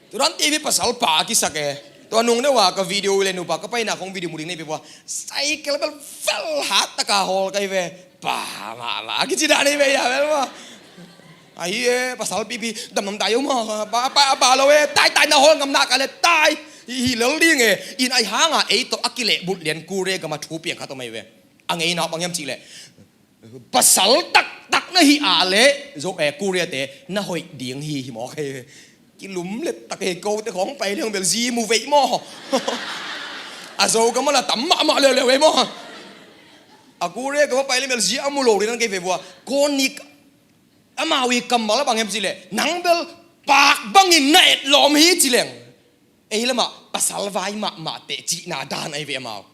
Turan T V pasal pa a kisak e. Tua nung deuh a ka video le nupa ka paina khong video mu ding nei pe vua. Cycle bel vel hat taka hawl kai ve. Pa ma ma kici dan nei ve ya bel ma. Ahi e, pasal pipi damnam tai ma. Pa pa pa lo e, tai tai na hawl ngam na ka le tai. Hi hi lel ding e. In ai hanga ei to a kile but lian kure gama thu piang khat to mai ve. A ngei na bang yam ci le. Pasal taktak na hi a le zo e, Korea te na hoih ding hi hi maw kei. Kilum let tak e, ko te khong pai leng bel zi mu vei maw? A zo ka mala tam mahmah leuleu vei maw? A Korea ka pai leng bel zi a mu lo ri nan kei ve vua. Ko nik amau i kammal a bang em ci le, nang bel pak bangin na et lawm hi ci leng. Ei lamah pasal vai mahmah teh cihna dan ahi ve amau.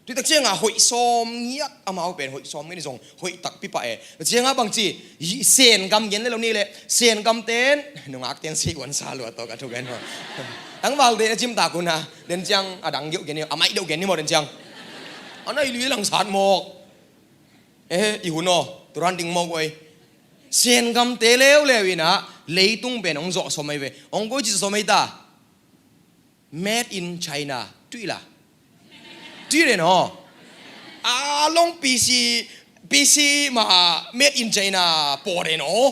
Tuitak cianga hoih sawm ngiat, amau pen hoih sawm ngiat zong hoih takpi pah e. Cianga bangci, Sen gam gen le lo ni le, Sen gam ten nungak ten si uan sa lua tawh ka thu gen ho. Tangval te na cim tak un ha, den ciang a dang geuh gen ni, a maih deuh gen ni maw den ciang. A nai lui langsat mawk. Eh, i hun aw, turan ding mawk oi. Sen gam te leuleu inah leitung pen hong zawh sawm ahi ve. Hong koi ci sawm ahi ta. Made in China. Tuih la. Tuih den aw. A long P C, P C ma made in China paw den aw.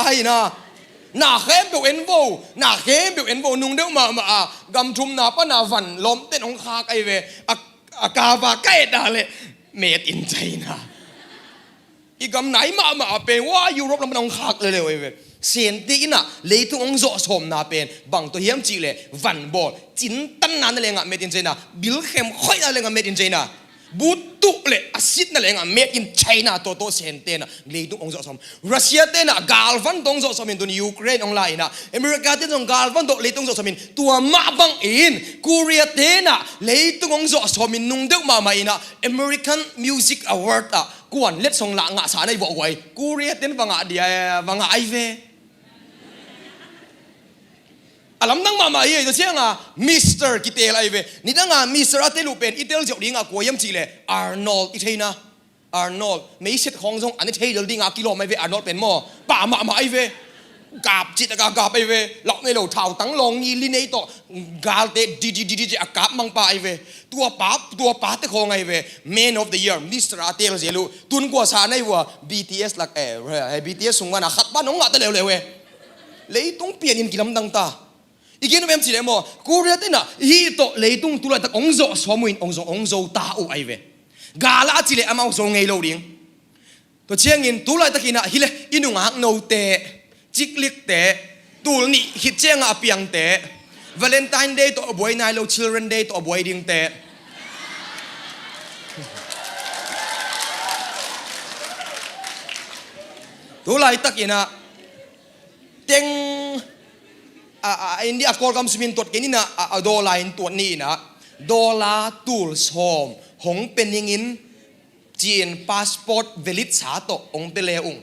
Ahi na. Na khempeuh en vo. Na khempeuh en vo. Nung deuh mahmah a gam thumna pana van lawmten hong khak ahi ve. A, a kava ka et a le made in China. I gam nai mahmah a pen, wa, Europe lam pan hong khak leuleu ahi ve. Sente inah leitung hong zawh sawmna pen bang tawh hiam cih le, van bawl cintanna na lengah made in China, bilkhem khoihna lengah made in China, butuh le a sitna lengah made in China tawh tawh Sente inah leitung hong zawh sawm. Russia te inah galvan tawh hong zawh sawmin tun Ukraine hong la inah, America te zong galvan tawh leitung zawh sawmin, tua mah bangin Korea te inah leitung hong zawh sawmin nung deuh mahmah inah American Music Award ah kuan letsong lah ngahsa na i vawh guai. Korea ten va ngah dia, va ngah ai ve. A lamdang mahmah hi ei, tua cianga Mister kitel ai ve. Nidanga Mister a tel uh pen i tel ziauh dinga kua hiam cih le Arnold i theina. Arnold, meiset khawng zong a ne thei lel dinga kilawm ai ve Arnold pen maw. Pa mahmah ai ve. Gap cih taka gap ahi ve. Lau nei lo, thautang lawng ngi li nei tawh galte di di di di a kap mangpa ahi ve. Tua pa, tua pa te khawng ahi ve. Man of the year, Mister a tel zel uh. Tun kua sa nei vua, B T S lak eh, eh, B T S sung vana khat pa nong ngah ta leuleu eh. Leitung pian in kilamdang ta. I gen uh em cih leh maw, Korea te na hih tawh leitung tulaitak ong zawh sawm uh in ong zo, ong zo ta uh ahi ve. Gala a cih leh amau zo ngei lo ding. Tua ciangin tulaitakin ah hileh i nungak note, ciklikte, tul nih khit ciangah a piangte, Valentine Day tawh a buai nai lo, Children Day tawh a buai dingte. Tulaitakin ah teng a, a, a India a Kawlgam sumin tuat kei nina a, a dollar in tuat ni ina, dollar tul sawm hong pe ningin ci-in passport valid sa tawh hong pe le ung.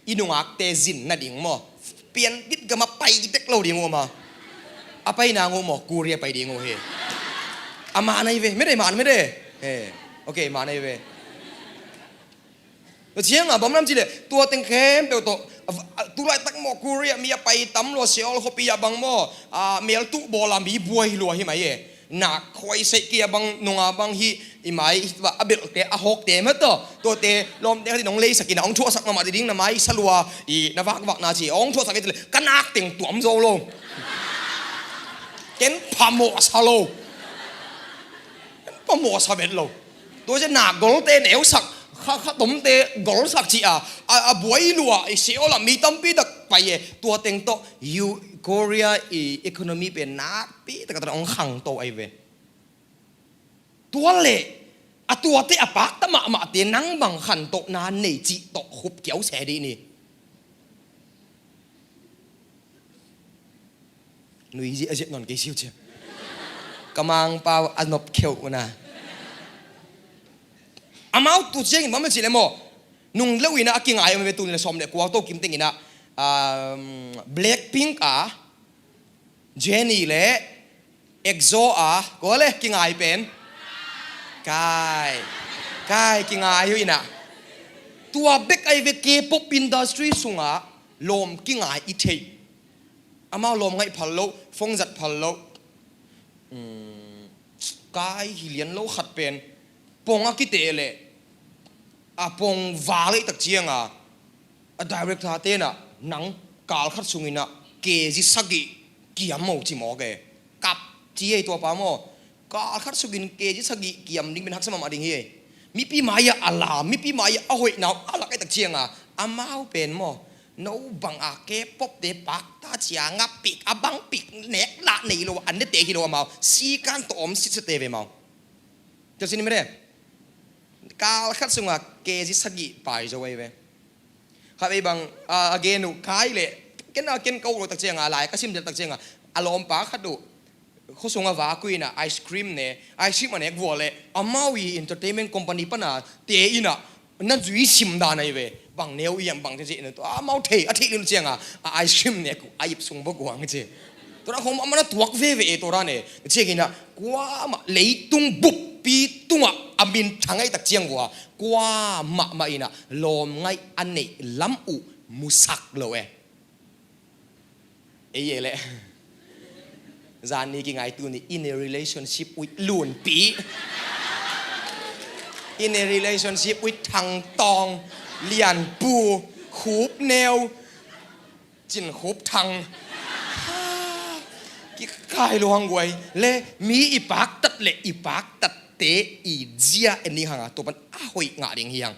I nungakte zin nading maw, pian bit gama pai tek lo ding uh maw. A pai nang uh maw, Korea pai ding uh hi. A man ahi ve, mede man mede. He, okay, man ahi ve. Tua ciangah bang lam cih leh tua teng khempeuh tawh, a, a, tulaitak maw Korea mi a pai tam lua, Seoul khuapi ah bang maw, a, meltuh bawl a mi buai lua hi mai e. Nak khuai seih kei a bang nunga bang hi, i mai a belhte a hawkte mah tawh, tuate lawmte khatin hong leisak in a hong thuahsak mahmah ding, na mai sa lua, i na vakvakna ci hong thuahsak kei cih leh ka nak teng tuam zo lo. Ken phamawh sa lo. Ken phamawh sa vet lo. Tua ciang nak golte neusak, kha, kha tomte golsak ci a, a, a buai lua, i Seoul ah mi tampi tak pai e, tua teng tawh, Korea i economy pen nakpi tak a hong khangto ahi ve. Tua leh, a tuate a pakta mahmahte nang bang khantawhna nei cih tawh khup kiau se dih ni. Nui ziahziah nawn kei siu cia. Ka mangpau a nop kheuh una. Amau tu ciangin bang mah cih leh maw, nung lo ina a kingai om ve, tu ni le sawm le kua to kim teng ina, um, Blackpink a, Jennie le EXO a, kua le kingai pen. Kai. Kai kingai uh ina. Tua bek ahi ve, K-pop industry sungah lawm kingai i theih. Amau lawm ngaih phal lo, phone zat phal lo. Um, kai hi lian lo khat pen pong a kiteh leh a pong val ei tak cianga a director tenah nang kal khat sungin ah K G sagih kiam maw ci mawk e. Kap ci ei tua pa maw. Kal khat sungin K G sagih kiam ding pen haksa mahmah ding hi ei. Mipi mai-ah a lam, mipi mai-ah a hoihna uh a lak ei tak cianga amau pen maw, no bang a K-pop te pakta cianga pik a bang pik nek lah nei lo a nete hi lo amau. Sikan tawh om sitsete ve mau. Tel sin mede. Kal khat sunga K G sagih pai zo ei ve. Khat vei bang a gen uh kai le ken a ken ko lo tak cianga lai ka sim del tak cianga a lawmpa khat uh khuasung a vak uh ina ice cream ne, ice cream a nek vua le amau i entertainment company pana te ina na zui sim dan ahi ve. Bang neu iam bang te cih na tua amau thei a theih lun cianga a ice cream nek uh a ip sung bok uang ci. Tua khong amana tuak veve e tua dan e. Ciangina kuamah leitung buppi tungah a min thang ei tak ciang vua kuamah mah ina lawm ngaih a neih lam uh musak lo e. Ei e le. Zan ni kingai tu ni in a relationship with Lunpi. In a relationship with Thangtawng, Lianpu, Khupneu, Cin Khup Thang. Kikai luang guai. Le mi i paktat le i paktatte i zia en ding hanga tua pan a hoih ngah ding hi hang.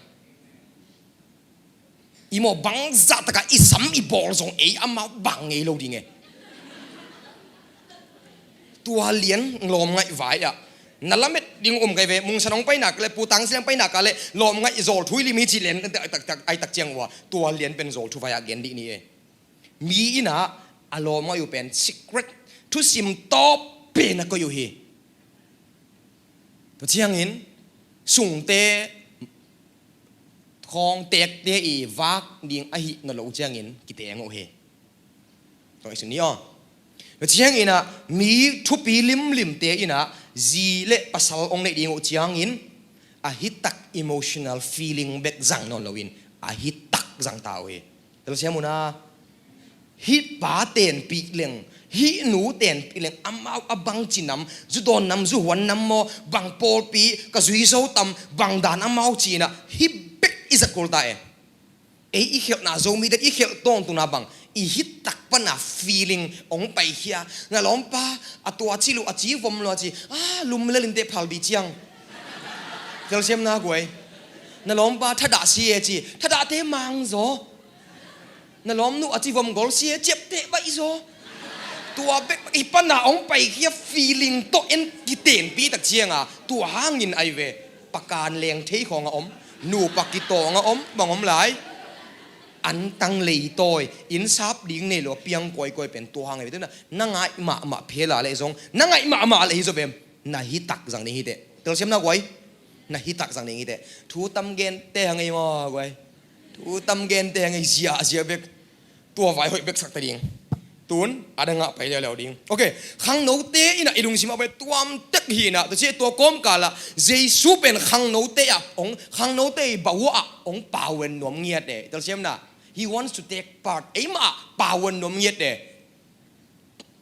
I maw bangzah taka i sam i bawl zong ei amau bang ngei lo ding e. Tua lian lawm ngaih vai ah na lamet ding um kai ve. Mungsan hong painak le putang siang painak le lawm ngaih zawl thu i lim hi ci lian tak tak ai tak ciang ua tua lian pen zawl thu vai ah gen dih ni e. Mi ina a lawm ngaih uh pen secret thusim tawp pen a koih uh hi. Tua ciangin sungte khawng tekte i vak ding ahi na lo ciangin kiteng uh hi. Tong i sun ni aw. Tua ciangin ah mi thupi limlimte ina zi le pasal ong neih ding uh ciangin a hitak emotional feeling bek zang nawn loin a hitak zang ta uh hi. Tel siam una. Hih pa tenpih leng, hih nu tenpih leng, amau a bangci nam, zu dawn nam, zu huan nam maw, bang pawlpi ka zui zo tam, bang dan amau ci-in ah, hih bek i zat kul ta e. Ei i khelhna Zomite i khelh tawntungna bang, i hih tak pana feeling hong paikhia. Na lawmpa, a tua ci lo, a ci vom lo a ci, a lum lel inteh phalbi ciang. Telsiamna guai. Na lawmpa, thadah si e ci, thadahte mang zaw. Na lawmnu a ci vom gol si e, ciapteh baih zaw. Tua bek i pana hong paikhia, feeling tawh en kitenpih tak cianga, tua hangin ai ve. Pakan leng thei khawng a om, nupa kitawng a om, bang om lai. Antang leitawi, innsap ding nei lo a piang kawikawi pen tua hang ai ve. Tuna, na ngaih mahmah phela leh zong, na ngaih mahmah leh hi zaw vem, na hih tak zang ding hi teh. Telsiamna guai. Na hih tak zang ding hi teh. Thu tam gente hang ei maw guai. Thu tam gente hang ei, ziahziah bek. Tua vai hoih bek sak ta ding. Tun a dang ah pai leuleu ding. Ok, khangnote in ah i lungsim ah pai tuam tek hi in ah, tua ci tua kawmkal ah Jesu pen khangnote ah hong, khangnote i bawah ah hong pauen nuam ngiat e. Telsiamna, he wants to take part. Eimah ah pauen nuam ngiat e.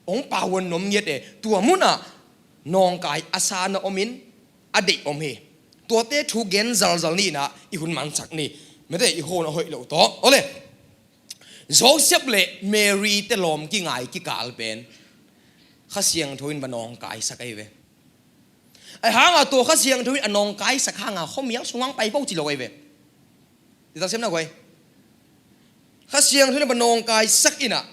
Hong pauen nuam ngiat e. Tua mun ah nawngkai a sa na om in, a deih om hi. Tuate thu gen zalzal ni in ah i hun mansak ni. Mete i hun a hoih lo tawh. Ole. Joseph le Mary te lawm kingai kikal pen Kha Siangtho in va nawngkaisak ahi ve. Ahi hanga tua Kha Siangtho in a nawngkaisak hanga khuamial sungah pai bo ci lo ahi ve. I taksemna guai. Kha Siangtho in va nawngkaisak in ah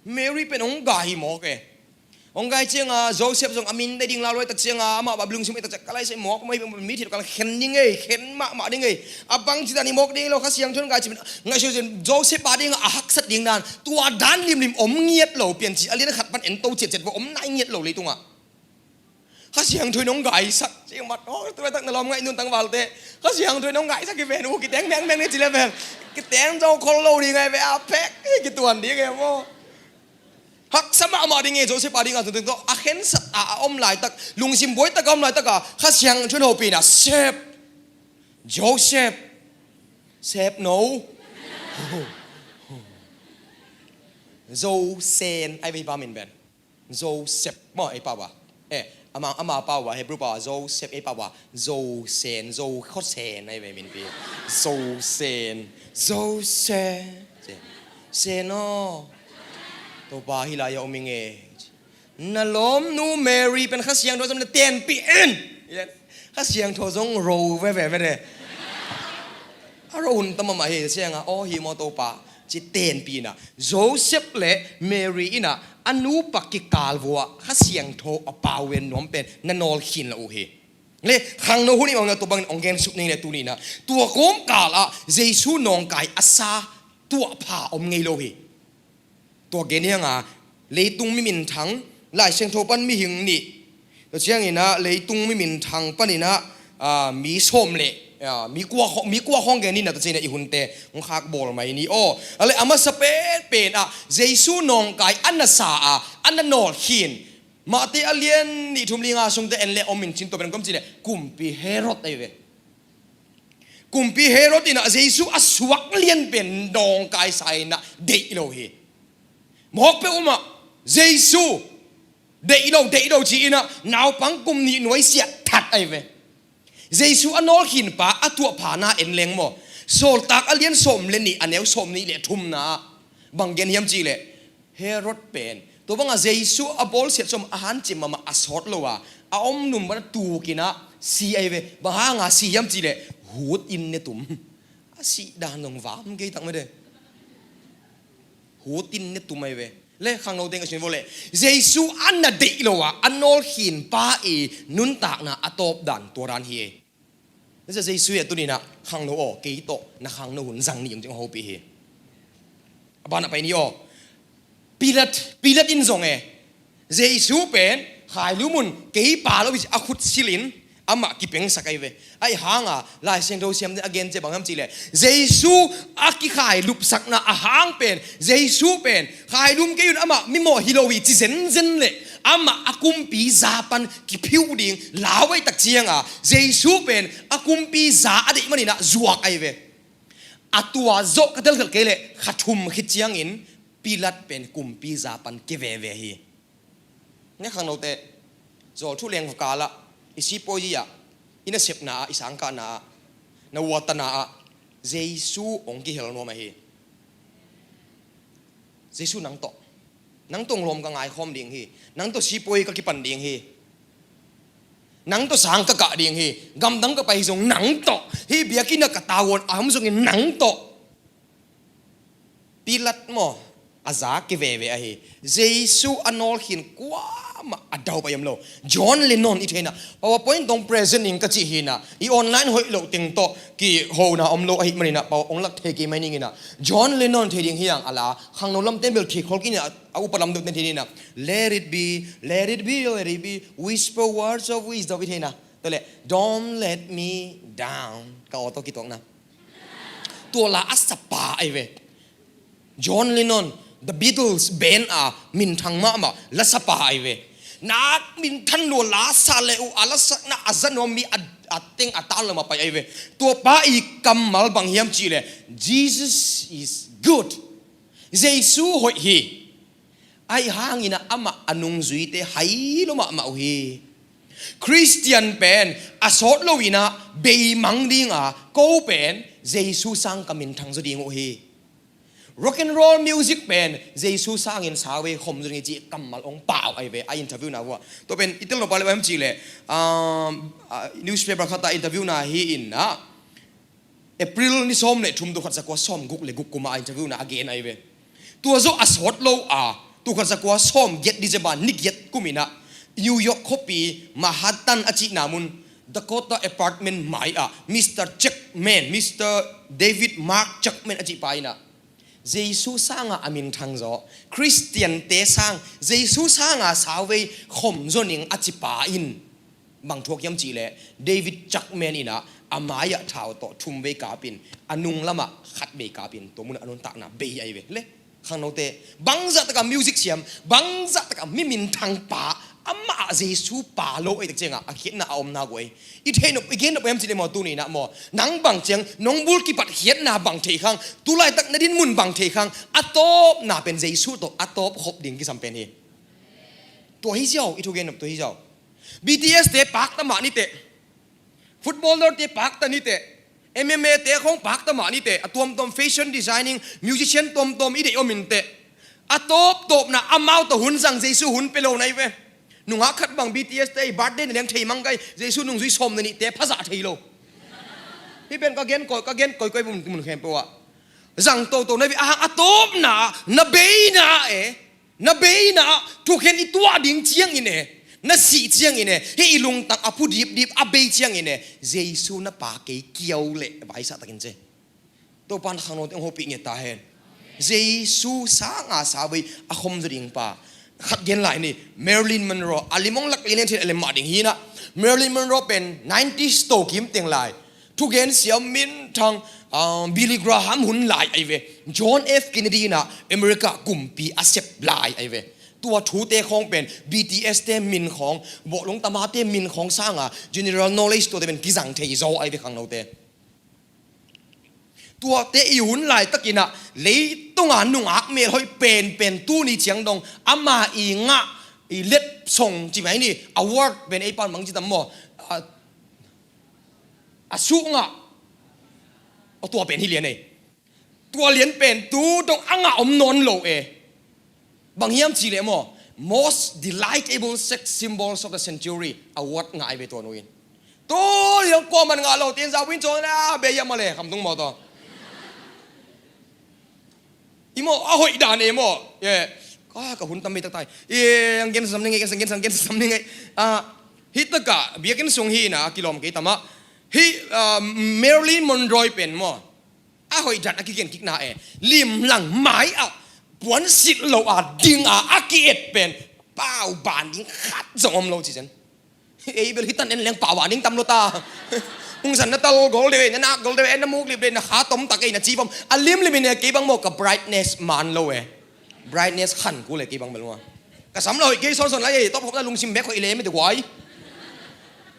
Mary pen hong gai hi mawk e. Hong gai cianga Joseph zong a min dei ding lauhuai tak cianga amah bang lungsim ei tak ciang ka lai sai mawk maw hi, mi thil kal khen ding ei, khen mahmah ding ei. A bang ci dan hi mawk ding lo, Kha Siangtho in gai ci ngaihsun Joseph a ding a haksat ding dan, tua dan limlim om ngiat lo, Piancil a lian khat pan en to ciatciat va om nai ngiat lo leitungah. Kha Siangtho in hong gaisak ci mat, oh, tu laitak na lawm ngaih nun tangvalte. Kha Siangtho in hong gaisak hi ven uh, kiteng mengmeng ni ci le vel. Kiteng zo khol lo ding ai ve a pek, kituan ding e maw. Haksa mahmah ding e, Joseph a ding a tungteng tawh a khensat a, a om laitak, lungsim buaitak a om laitak a, Kha Siangtho in hopih in ah, Sep, Joseph, Sep no. Zo Sen ai ve hi pa min pen. Joseph maw ei pau a. Eh, ama, ama pau a, Hebrew pau a, Joseph ei pau a. Zo Sen, Zo Khaw Sen ai ve min pi. Zo Sen, Zo Sen. Sen aw. Topa hih lai a om ing e. Na lawmnu Mary pen Kha Siangtho zong na tenpih in. Kha Siangtho zong ro veve veve. A ro hun tam mahmah hi cianga, aw hi maw Topa ci tenpih in ah, Joseph le Mary in ah a nupa kikal vuah Kha Siangtho a pauen nuam pen na nawlkhin lo uh hi. Le khangno hun i mawngna tua bangin hong gensuk ning le tuni in ah, tua kawmkal ah Jesu nawngkai a sa tuahpha om ngei lo hi. Tua gen hi hanga, leitung mi minthang, Lai Siangtho pan mihing nih. Tua ciangin ah leitung mi minthang panin ah, ah, mi sawm le, ah, mi kua khaw-, mi kua khawng gen hi in ah, tua ciangin ah i hunte hong khak bawl mai ni aw. A le a masa penpen ah Jesu nawngkai a na sa a, a na nawlkhin. Matthai a lian nih, thum, li, nga sungte en le om in cin, tua pen kua om ci le Kumpi Herod ai ve. Kumpi Herod in ah Jesu a suak lian pen nawngkai sa in ah deih lo hi. Mawk peuh um ah Jesu deih lo, deih lo ci in ah naupang kum nih nuaisiah that ai ve. Jesu a nawlkhin pa a tuahpha na en leng maw. Sawltak a lian sawm le nih, a neu sawm nih le thumna ah bang gen hiam ci le, Herod pen tua banga Jesu a bawlsiat sawm a hancim mahmah a sawt lo a, a om num bana tuk in ah si ai ve. Bang hanga si hiam ci le, hut in ne tum. A sih dan zong vam kei tak mede. Hut in ne tum ai ve. Le khangno teng a sin vo le, Jesu a na deih lo a, a nawlkhin pa i nuntakna a tawp dan tua dan hi e. Jesu a tunin ah khangno aw, kei tawh na khangno hun zang ni ung cing hopih hi. A banah pai ni aw. Pilat, Pilat in zong e, Jesu pen khailum un, kei pa lo hi ci a khut silin amah kipengsak ai ve. Ahi hanga Lai Siangtho siam den a gen cia bang hiam ci le, Jesu a kikhailupsakna a hang pen, Jesu pen khailum kei un, amah mimawh hi lo hi ci zenzen le amah a kumpi za pan kiphiuh ding lau ai tak cianga, Jesu pen a kumpi za a deih manin ah zuak ai ve. A tua zawh ka telkhelh kei le kha thum khit ciangin Pilat pen kumpi za pan kia veve hi. Ne khangnote, zawl thu leng vakalah, i sipawi ah, i nasepna ah, i sangkahna ah, na uatana ah, Jesu hong kihel nuam ahi. Jesu nang tawh, nang tawh lawm ka ngaikhawm ding hi. Nang tawh sipawi ka kipan ding hi. Nang tawh sang ka kah ding hi. Gamdang ka pai hi zong nang tawh. Hih biakinn ah ka tavuan a om zongin nang tawh. Pilat maw, a za kia veve ahi. Jesu a nawl khin kuamah a dau pai om lo. John Lennon i theihna, PowerPoint dong present ing ka cih hina, i online hoih loh teng tawh kihona om lo ahih manina, power ong lak thei kei mai ningina. John Lennon thei ding hiang a la, khangno lamte bel thei khol kina, a upa lam deuhte thei nina. Let it be, let it be, let it be, whisper words of wisdom i theihna. Tua le, don't let me down. Ka aw tawh kituakna. Tua la a sapa ahi ve. John Lennon, The Beatles band a minthang mahmah la sapa ahi ve. Nak minthan lua la sa le uh a la sakna a za nuam mi a, a teng a tan lo mah pai ahi ve. Tua pa i kammal bang hiam cih le, Jesus is good. Jesu hoih hi. Ahi hangin ah amah a nungzuite hai lo mahmah uh hi. Khristian pen a sawt lo in ah beimang ding a, ko pen Jesu sang ka minthang zaw ding uh hi. Rock and roll music pen Jesu sangin sawtvei khom zaw ding hi ci kammal ong pau ahi ve, a interview na uh ah. Tua pen i tel nop a le bang hiam cih le, um, ah, newspaper khat ah interview na hi in ah, April ni sawm le thum, tul khat za kua sawm guk le guk kum ah a interview na a gen ahi ve. Tua zawh a sawt lo a, tul khat za kua sawm giat December ni giat kum in ah New York khuapi Manhattan a cihna mun Dakota Apartment mai ah Mister Chapman, Mister David Mark Chapman a cih pa in ah Jesu sanga a minthang zaw, Khristiante sang, Jesu sanga sawtvei khom zaw ning a ci pa in bang thuak hiam cih le, David Chapman in ah a mai ah thau tawh thum vei kapin, a nung lamah khat vei kapin, tua munah a nuntakna bei ahi ve. Le khangnote, bangzah takah music siam, bangzah takah mi minthang pa, amah ah Jesu pa lo ei tak ciangah a khiatna a om nak uh ei. I thei nop, i gen nop hiam cih le maw, tuni in ah maw, nang bang ciang, nong bul kipat khiatna bang thei khang, tu laitak na din mun bang thei khang, a tawpna pen Jesu tawh a tawp khop ding kisam pen hi. Tua hi ziau, i thugen nop tua hi ziau. B T S te pakta mah ni teh. Footballer te pakta ni teh. M M A te khong pakta mah ni teh. A tuamtuam fashion designing, musician tuamtuam i deih om in teh. A tawptawpna amau tawh hun zang Jesu hun pia lo na hi ve. Nungak khat bang B T S te i birthday na leng thei mang kai, Jesu nungzui sawm na nih te phazah thei lo. Hih pen ka gen koi, ka gen koi koi mun, mun khempeuh ah. Zang toto na hi ve, a hang a tawpna, na beina e. Na beina ah thukhen i tuah ding ciangin e, na sih ciangin e, hih i lungtang a phu dipdip a bei ciangin e, Jesu na pa kei kiau le vaisah takin ce. Topan khangnote hong hopih nget ta hen. Jesu sanga sawtvei a khom zaw ding pa. Khat gen lai ni, Marilyn Monroe, a lim hong lak lian hen thil a lem mah ding hi na. Marilyn Monroe pen nineties to kim teng lai. Thugen siam minthang, ah, Billy Graham hun lai ahi ve. John F Kennedy in ah America kumpi a sep lai ahi ve. Tua thute khawng pen B T S te min khawng, bawhlung tamate min khawng sanga general knowledge tuate pen kizang thei zaw ahi ve khangnote. Tuate i hun laitakin ah leitunga nungak melhoih penpen tuni ciang dong ama i ngah i letsong ci mai ni, award pen ei pan bang ci tam maw? A, a suh ngah. Aw, tua pen hi lian ei. Tua lian pen tu dong a ngah om nawn lo e. Bang hiam cih leh maw, most delightable sex symbols of the century award ngah ahi ve tua nu in. Tu lian kuaman ngah lo, tin zau in cawn a bei a ma le kham tung maw tawh. I maw, a hoih dan e maw. Ye. Ka, ka hun tam mei tak tai. Ye, ang gen sam ning e, gen sam, gen sam, gen sam ning e. Ah, hih taka, biakinn sung hi na, kilawm kei tam ah. Hih, ah, Marilyn Monroe pen maw. A hoih dan a kigen kikna e. Limlang mai ah, puan silh lo a, ding a, a ki-et pen. Pau ban ding khat zong om lo ci zen. Ei bel hih tan en leng pau a ning tam lo ta. Hong san na tal gol deuh e, na nak gol deuh e, na muk lip deuh e, na kha tom tak e, na ci bom. A limlim in e kei bang maw ka brightness man lo e. Brightness khan kul e kei bang bel maw. Ka sam lo hoih kei sawnsawn lai e, tawp khop na lungsim bek hoih le mi te guai.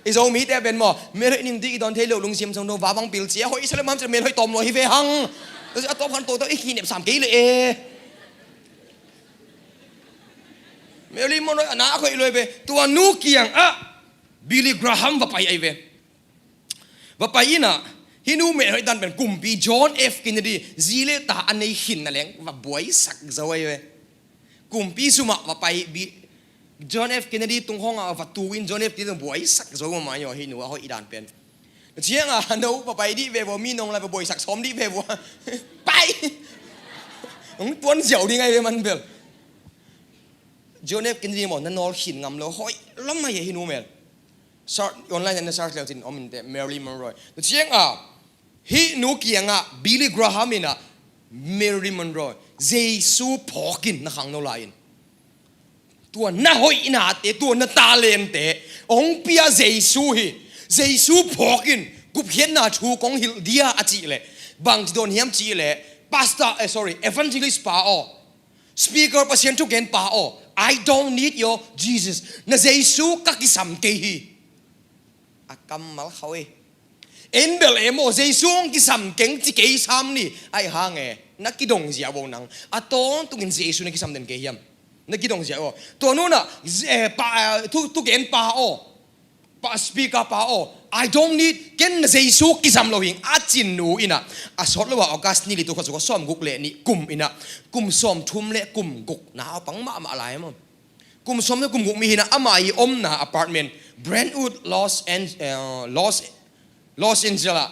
I Zomite pen maw, melhoih ning dih i dawn thei lo lungsim song dong va bang pil cia hoih sa le mam cia melhoih tawm lo hi ve hang. A tawp khan to to i khinep sam kei le e. Marilyn Monroe a na a khoih lua hi ve. Tua nu kiangah Billy Graham va pai ahi ve. Va pai inah hih nu meh hoih dan pen kumpi John F Kennedy zi le ta a nei khin na leng va buaisak zo ahi ve. Kumpi sumah va pai John F Kennedy tung khawngah va tu in John F Kennedy tung buaisak zo mahmah hi aw, hih nu a hoih dan pen. Ciangah a no va pai dih ve vua, mi nong lai va buaisak sawm dih ve vua. Pai. Hong tuan ziau ding ahi ve man bel. John F Kennedy maw na nawl khin ngam lo, hoih lam ahi hih nu mel. Online na search leu cin om inteh, Marilyn Monroe. Tua ciangah hih nu kiangah Billy Graham inah Marilyn Monroe Jesu phawkin na khangno lai-in, tua na hoihnate, tua na talente hong pia Jesu hi. Jesu phawkin gupkhiatna thu kong hilh dia a cih leh bang ci dawn hiam cih leh, pastor, eh, sorry, evangelist pa aw, speaker, Pasian thugen pa aw, I don't need your Jesus. Na Jesu ka kisam kei hi. A kammal khau e. En bel e maw, Jesu hong kisam keng ci kei sam ni. Ahi hang e, na kidong zia bo nang. A tawntungin Jesu na kisam den kei hiam? Na kidong zia bo. Tua nunah, eh, pa, eh, thu, thugen pa aw, pa, speaker pa aw, I don't need, ken na Jesu kisam lo hing a cin nu inah, a sawt lo a August ni li tu kha suk a sawm guk le nih kum inah, kum sawm thum le kum guk na a pang mahmah lai maw. Kum sawm le kum guk mi hinah amah i omna apartment, Brentwood, Los An-, eh, Los, Los Angeles ah,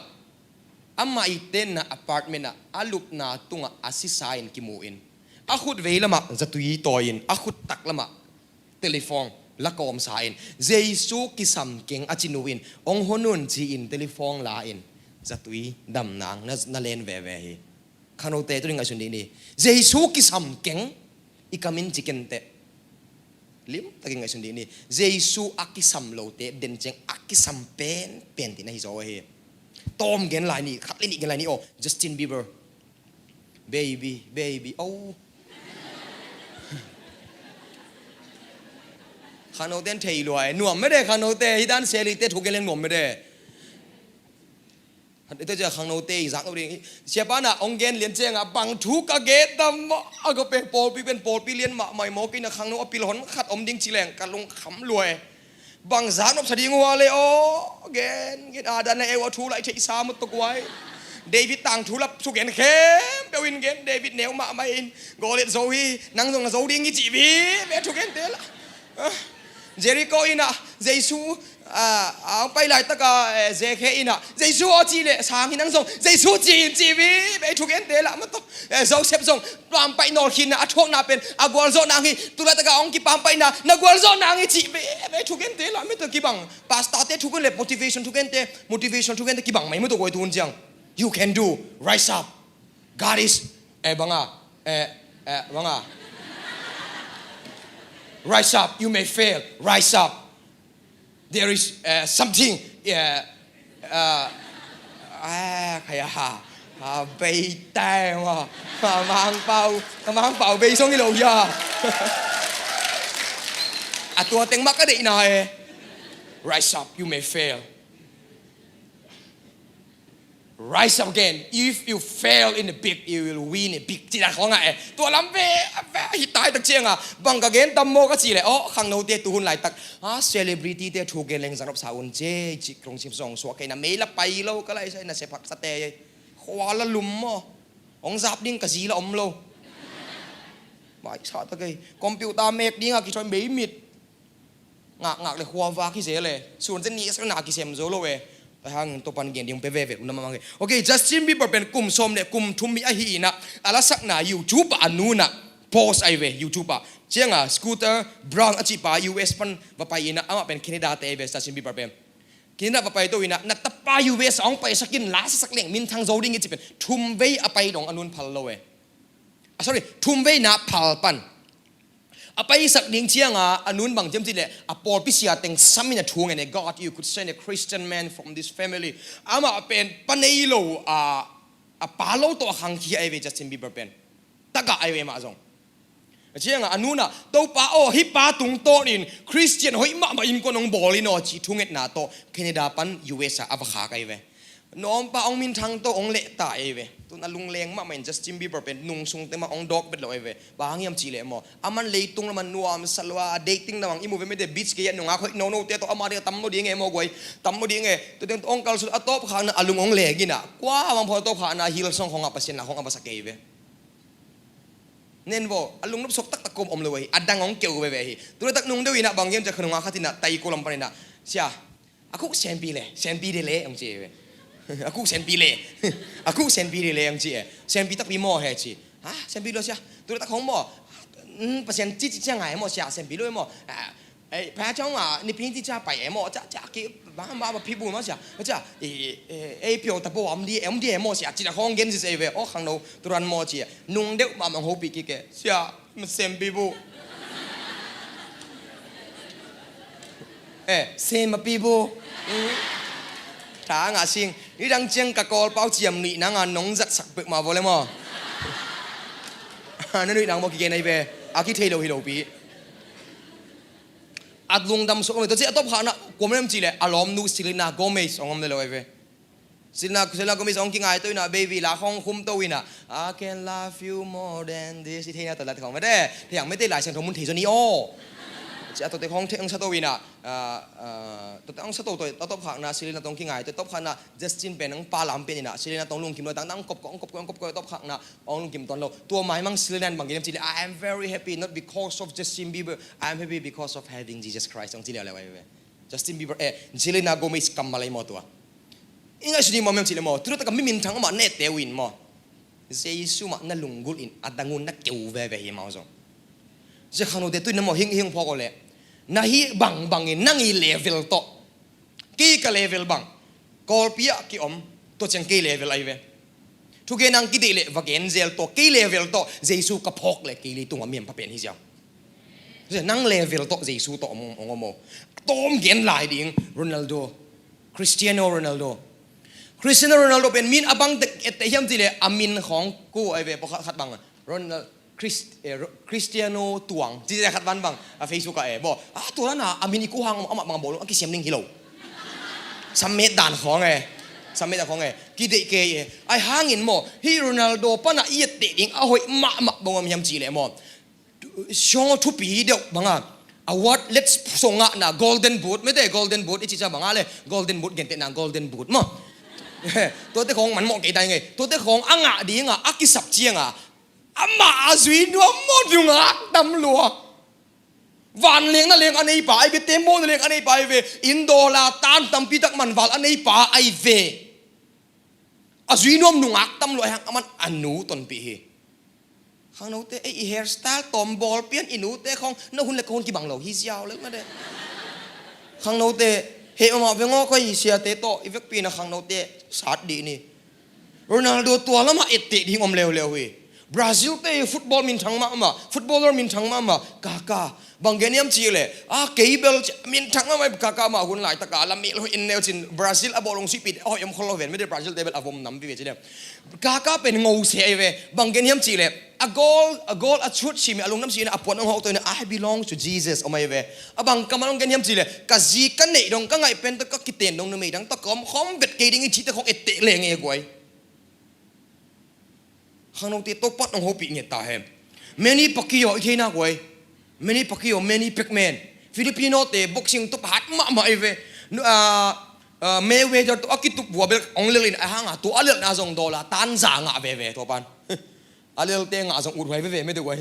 amah i tenna apartment ah a lupna tungah a sisa in kimu in, a khut vei lamah zatui tawi in, a khut tak lamah telephone la kawmsa in, Jesu kisam keng a ci nu in, hong hon un ci-in telephone la in, zatui damnang na, na len veve hi. Khangnote tu ding ngaihsun dih ni. Jesu kisam keng i kam in ci kenteh. Limtakin ngaihsun dih ni. Jesu a kisam lote den ciang a kisam penpen dih na hi zaw hi. Tawm gen lai ni, khat le nih gen lai ni aw. Justin Bieber. Baby, baby, oh. Khangnote in thei lua e. Nuam mede khangnote. Hih dan selite thu gen leng nuam mede. Tua ciah khangnote i zak lo ding. Siapa na hong gen lian ciangah bang thu ka gen tam maw? A ka pek pawlpi pen pawlpi lian mahmah i maw, kei na khangno a pil hon khat om ding ci leng ka lungkham lua e. Bang zak nopsa ding uh a le aw, gen gen a dan a eu a thu lai theihsa mut tuk uai. David tangthu lap thugen khempeuh in gen, David neu mahmah in Goliath zo hi, nang zong na zo ding hi cih vive thugente lah. Ah, Jericho innah Jesu, ah, a hong pai laitaka, eh, Zekhe innah Jesu aw cih leh sang hi nang zong Jesu ci in cih vive thugente lah maw tawh. Eh, Joseph zong pampaih nawlkhinna a thuakna pen a gualzawh nang hi, tu laitaka hong kipampaihna na gualzawh nang hi cih vive thugente lah maw tawh kibang. Pastorte thugen le motivation thugente, motivation thugente kibang mai maw tawh guai tuhun ciang. You can do. Rise up. God is, eh, banga, eh, eh, banga. Rise up, you may fail. Rise up. There is, eh, something, eh, eh, eh, kaya ha. Ha, bei tai ma. Ha, mang pau, mang pau bei song ilo ya. A tua teng mah ka deihna e. Rise up, you may fail. Rise up again. If you fail in the big, you will win a big. Cih dah khawng ah eh. Tua lam ve, ve, hi tai tak ciang ah. Bang ka gen tam maw ka cih leh. Oh, khangnote tuhun laitak. Ah, celebrity te thu gen leng zang nop sa un ce, cih krong sim song suak kei na mei la pai lo ka lai sai na se phak sa te. Khua la lum maw. Hong zap ding ka zi la om lo. Mai sa ta kei. Computer mek ding a ki choi mei mit. Ngakngak le khuavak hi zel e. Sun zen nih sak na kisem zo lo e. Tua hangin tua pan gen ding pe veve un na mang e. Ok, Justin Bieber pen kum sawm le kum thum mi ahi inah a lasakna YouTube ah a nunah post ahi ve YouTube ah. Ciangah Scooter Braun a cihpa U S pan va pai inah amah pen Canada te ahi ve Justin Bieber pen. Canada va pai to inah na tapa U S a hong paisak in la sasak leng minthang zo ding i cih pen thum vei a pai dong a nun phal lo e. Ah, sorry, thum vei na phal pan. A paisak ding cianga a nun bang ciam cih leh a pawlpi sia teng sam in a thu ngen e, God, you could send a Christian man from this family. Amah pen pa nei lo a, a pa lo tawh a khangkhia ahi ve Justin Bieber pen. Tagah ahi ve mah zong. A cianga a nunah Topa aw hih pa tungtawnin Christian hoih mahmah innkuan hong bawl in aw cih thungetna tawh Canada pan U S ah a va khak ahi ve. Nawmpa hong minthang to hong leh ta ei ve. Tun a lungleng mahmah in Justin Bieber pen nung sungte mah hong dawk bet lo ei ve. Bang hang hiam cih leh maw, aman leitung lamah nuamsa lua, dating lamah i mu ve mete, beach gei ah nungak hoih nonote tawh ama ding a tam lo ding e maw guai. Tam lo ding e. Tua teng hong kalsuan a tawpkhakna a lung hong leng in ah, kua bang phaw a tawpkhakna Hillsong khong ah Pasian la khong a basak ei ve. Nen vaw, a lungnop suak taktak kawm om lo hi, a dang hong keu veve hi. Tulaitak nung deuh in ah bang hiam cih leh kha nungak khat in ah Taiko lam pan in ah, "Sia, a khuk senpi le, senpi de le," hong ci ve. "A khuk senpi le, a khuk senpi de le," hong ci e. "Senpi takpi maw he?" ci. "Ha, senpi lo sia." Tulaitak hong maw, "Hmm, Pasian ci ci ciang ngai maw sia, senpi lo maw?" "Ah, ei, pa ciang a, nipi ci cia pai e maw, cia, cia ki, ba, ba, ba, pi bu maw sia, cia, ei, ei, ei, pio ta bo, am di, am di e maw sia," ci na khong gen ci se ve, o khangno, turan maw ci, nung deuh mahmah hong hopih kik e, "Sia, ma senpi bu." "Eh, sen ma pi bu." Hmm. Tha ngah sing, nidang ciang ka Kawlpau ciam nuih nang a nong zatsak pek mah vaw le maw. Na nuih nang maw kigen ei ve, a kithei lo hi lo pi. A lungdam suak lo, tua ci a tawpkhakna kua om hiam cih leh a lawmnu Selena Gomez hong om le lo ei ve. Selena, Selena Gomez hong kingaito in ah, baby la khong khum to in ah, "I can love you more than this." I theihna tawh la te khong mete, thei ang mete, Lai Siangtho mun thei zaw ni aw. Ci a tua te khong thei ang sa to in ah, ah, ah, tua te ang sa to, tua, tua tawpkhakna Selena tawh hong kingaito, tawpkhakna Justin pen hong pa lam pen in ah, Selena tawh hong lungkim lo, dangdang hong kop ko, hong kop ko, hong kop ko, tawpkhakna hong lungkim tawn lo. Tua maimang Selena in bang gen hiam cih leh, "I am very happy, not because of Justin Bieber. I am happy because of having Jesus Christ," hong ci leuleu ei ve. Justin Bieber, eh, Selena Gomez kammal ei maw tua. I ngaihsun ding maw hiam cih leh maw, tulaitak a mi minthang amah na etteh uh in maw, Jesu mah na lunggulh in a dang un na keu veve hi maw zong. Sia khangnote, tu in na maw hing, hing phawk aw leh, na hih bangbang in nang i level tawh, kei ka level bang, Kawlpi ah kiom, tua ciang kei level ahi ve. Thugen nang kideih leh va gen zel tawh, kei level tawh Jesu ka phawk leh kei leitung a mi hampha pen hi ziau. Nang level tawh Jesu tawh om, om, om, om. Tawm gen lai ding, Ronaldo. Cristiano Ronaldo. Cristiano Ronaldo pen min a bang tek etteh hiam cih leh a min khong ku ahi ve, pawlkhat khat bang. Ronald, Chris, eh, Ro-, Cristiano Tuang. Ci khat bang bang. A Facebook ah e. Baw. A tua na a min i ku hang amah bang bawl a kisiam ding hi lo. Sammet dan khong e. Sammet dan khong e. Kideih kei e. Ahi hangin maw, hih Ronaldo pan a i etteh ding a hoih mahmah bang om hiam cih leh maw, show thupi deuh bang a, award, let's song ngahna Golden Boot, mete Golden Boot i cih ciang bang a le, Golden Boot gentehna Golden Boot maw. Tuate khong man mawh kei ta ing e. Tuate khong a ngah ding a, a kisap ciang a, amah a zui nuam maw, nungak tam lua. Vanleng na leng a neipa ahi ve, tembaw na leng a neipa ahi ve, inn dollar tan tampi tak man val a neipa ahi ve. A zui nuam, nungak tam lua, ahi hang aman a nu tonpih hi. Khangnote, ei, i hairstyle tawm bawl pian i nute khong, na hun le ka hun kibang lo hi ziau lel mate. Khangnote, heh mahmah veng aw, koi siate tawh i vekpi na khangnote sat dih ni. Ronaldo tua lamah etteh ding om leuleu hi. Brazil te football minthang mahmah, footballer minthang mahmah, Kaka. Bang gen hiam cih leh, a, kei bel ci, minthang mahmah, Kaka mah hun laitak a la mel hoih en neu cin, Brazil a bawlung sihpih a hoih om khol lo ven, mete Brazil te bel a vom nam vive ci leh. Kaka pen ngo se ahi ve, bang gen hiam cih leh, a goal, a goal a chut si mi, a lungdam si na, a puan hong hawh to na, "I belong to Jesus," om ahi ve. A bang kammal hong gen hiam cih leh, "Ka zi ka neih dong, ka ngaih pen tawh ka kiten dong, numei dang tawh ka om khawm vet kei ding hi," cihte khong etteh leng e guai. Khangnote, Topa'n hong hopih ngiat ta hen. Manny Pacquiao i thei nak uai. Manny Pacquiao, Manny Pacman. Filipino te boxing tup hat mahmah ahi ve. Nu-, ah, ah, Mayweather tawh a kitup vua bel hong lel in, ahi hang a tua a lelna zong dollar tan za ngah veve Topa'n. A lelte ngah zong ut huai veve mete uai.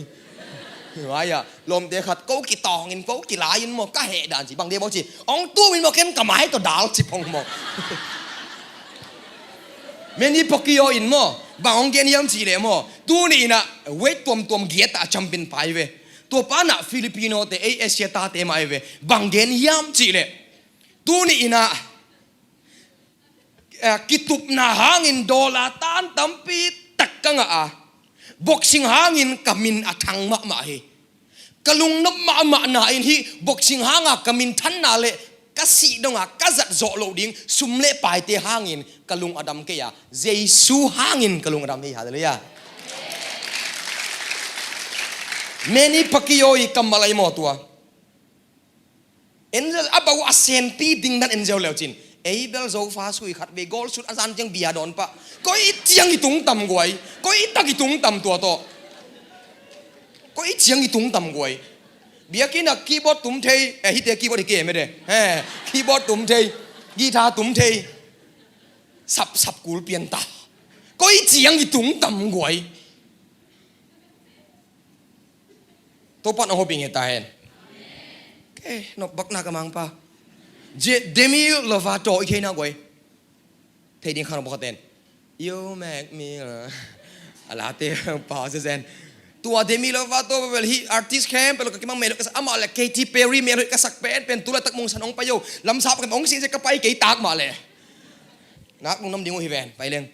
Huai a, lawmte khat ko kitawng in, ko kilai in maw, ka heh dan ci, bang de maw ci, hong tum in maw, ken ka mai tawh dal ci phong maw. Manny Pacquiao in maw, bang hong gen hiam cih leh maw, tuni in ah weight tuamtuam giat ah a champion pa ahi ve. Tua pa in ah Filipino te, ei Asia tate mah ahi ve. Bang gen hiam cih leh, tuni in ah, eh, kitupna hangin dollar tan tampi tak ka ngah a, boxing hangin ka min a thang mahmah hi. Ka lungnop mahmahna in hih boxing hanga ka minthanna le ka sih donga ka zat zawh loh ding sum le paite hangin ka lung a dam kei a, Jesu hangin ka lung a dam hi. Halleluiah. Manny Pacquiao i kammal ahi maw tua. Angel a bau a senpi ding dan angel leucin. Ei bel Zofa sui khat vei, gold suit a zan ciang bia dawn pah. Koi ciang i tung tam guai. Koi tak i tung tam tua tawh. Koi ciang i tung tam guai. Biakinn ah keyboard tum thei, eh, hite keyboard hi kei mede. Eh, keyboard tum thei, guitar tum thei. Sap sap kul pian ta. Koi ciang i tung tam guai. Topa'n hong hopih nge ta hen. Eh, nop bak nak a mangpa. Je, Demi Lovato i kei na guai. Thei ding khang bawk a ten. You make me, uh, a late pa se zen. Tua Demi Lovato bel hi artist khempeuh lo ka kimang melh ka sak, amah le Katy Perry melh ka sak penpen, tu laitak mungsan hong pai o. Lamsap ka hong sing se ka pai kei tak mah le. Nak lungnuam ding uh hi ven, pai leng.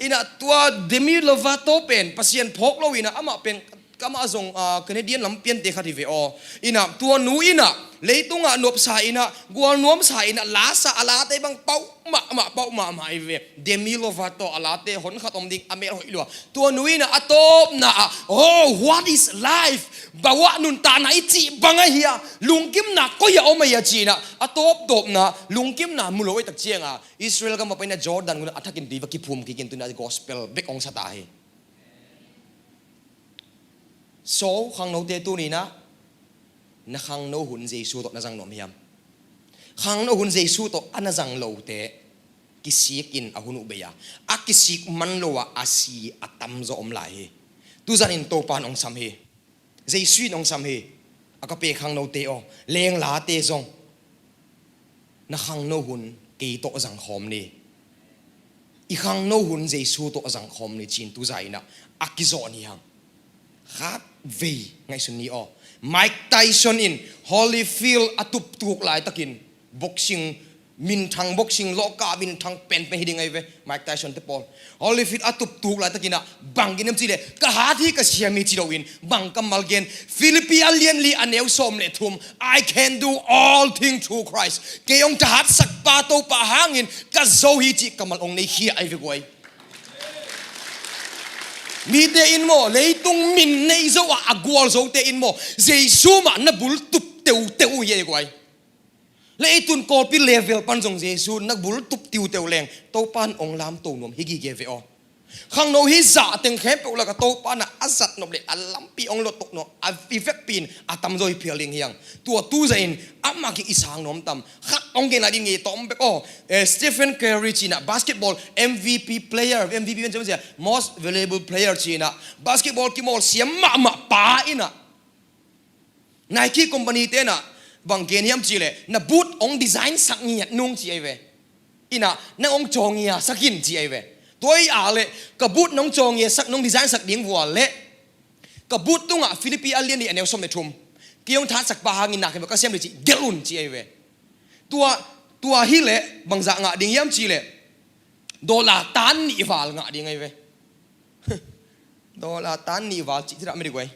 Inah tua Demi Lovato pen Pasian phawk lo inah, amah pen, amah zong, ah, Canadian lam piante khat hi ve aw. Inah tua nu inah leitungah nuamsa inah, gualnuamsa inah, lasa a late bang pauh mahmah, pauh mahmah hi ve. Demi Lovato a late hon khat om ding a mel hoih lua. Tua nu inah a tawpna ah, "Oh, what is life?" Bawah nuntakna i cih bang ahi a, lungkimna koi a om ahi a ci inah, a tawptawpna lungkimna mu lo ahi tak cianga Israel gam a pai inah Jordan gunah a thakin tui va kiphum kikin tu inah gospel bek hong sa ta hi. So, khangnote tuni inah, na khangno hun Jesu tawh na zang nuam hiam? Khangno hun Jesu tawh a na zang lote, kisik in a hun uh bei a, a kisik man lo a, a si a tamzaw om lai hi. Tuzan in Topa'n hong sam hi. Jesu in hong sam hi. A ka pe khangnote aw, lenglate zong, na khangno hun kei tawh zang khawm ni. I khangno hun Jesu tawh zang khawm ni ci-in tuzan inah a kizawh ni hang. Khat vei ngaihsun ni aw. Mike Tyson in Holyfield a tuptuk laitakin boxing, minthang boxing, lawhka minthang penpen hi ding ahi ve, Mike Tyson te pawl. Holyfield a tuptuk laitakin ah bang gen hiam cih leh, ka hat hi ka siam hi ci loin bang kammal gen, Philippi a lian li a neu sawm le thum, "I can do all things through Christ." Kei hong thahatsakpa Topa hangin ka zo hi cih kammal hong nei khia ahi ve guai. Mite in maw, leitung min nei zo a, a gualzote in maw, Jesu mah na bul tup teuteu uh hi ahi guai. Leitun kawlpi level pan zong Jesu na bul tup teuteu leng, Topa'n hong lamto nuam hi gige ve aw. Khangno hi zah teng khempeuh lakah Topa'n a zat nop le a lampi hong lottok nuam, a i vekpi in a tamzaw hi phial ding hiang. Tua tuzan in amah kiang i sang nuam tam. Khat hong gen lai ding nge tawm bek aw. Eh, Stephen Curry ci inah basketball M V P player, M V P pen ci a, most valuable player ci inah, basketball kimawl siam mahmah pa inah, Nike company te inah bang gen hiam cih leh, "Na boot hong design sak ngiat nung," ci ahi ve. Inah, "Nang hong caw ngia sak in," ci ahi ve. Tua hi a leh, "Ka boot nong caw ngia sak, nong design sak ding vua leh, ka boot tungah Philippi a lian li a neu sawm le thum, kei hong thahatsakpa hangin na khempeuh ka sem ding cih gelh un," ci ahi ve. Tua, tua hi leh bangzah ngah ding hiam cih leh, dollar tan nih val ngah ding ahi ve. Dollar tan nih val cih thei dah mei dih guai.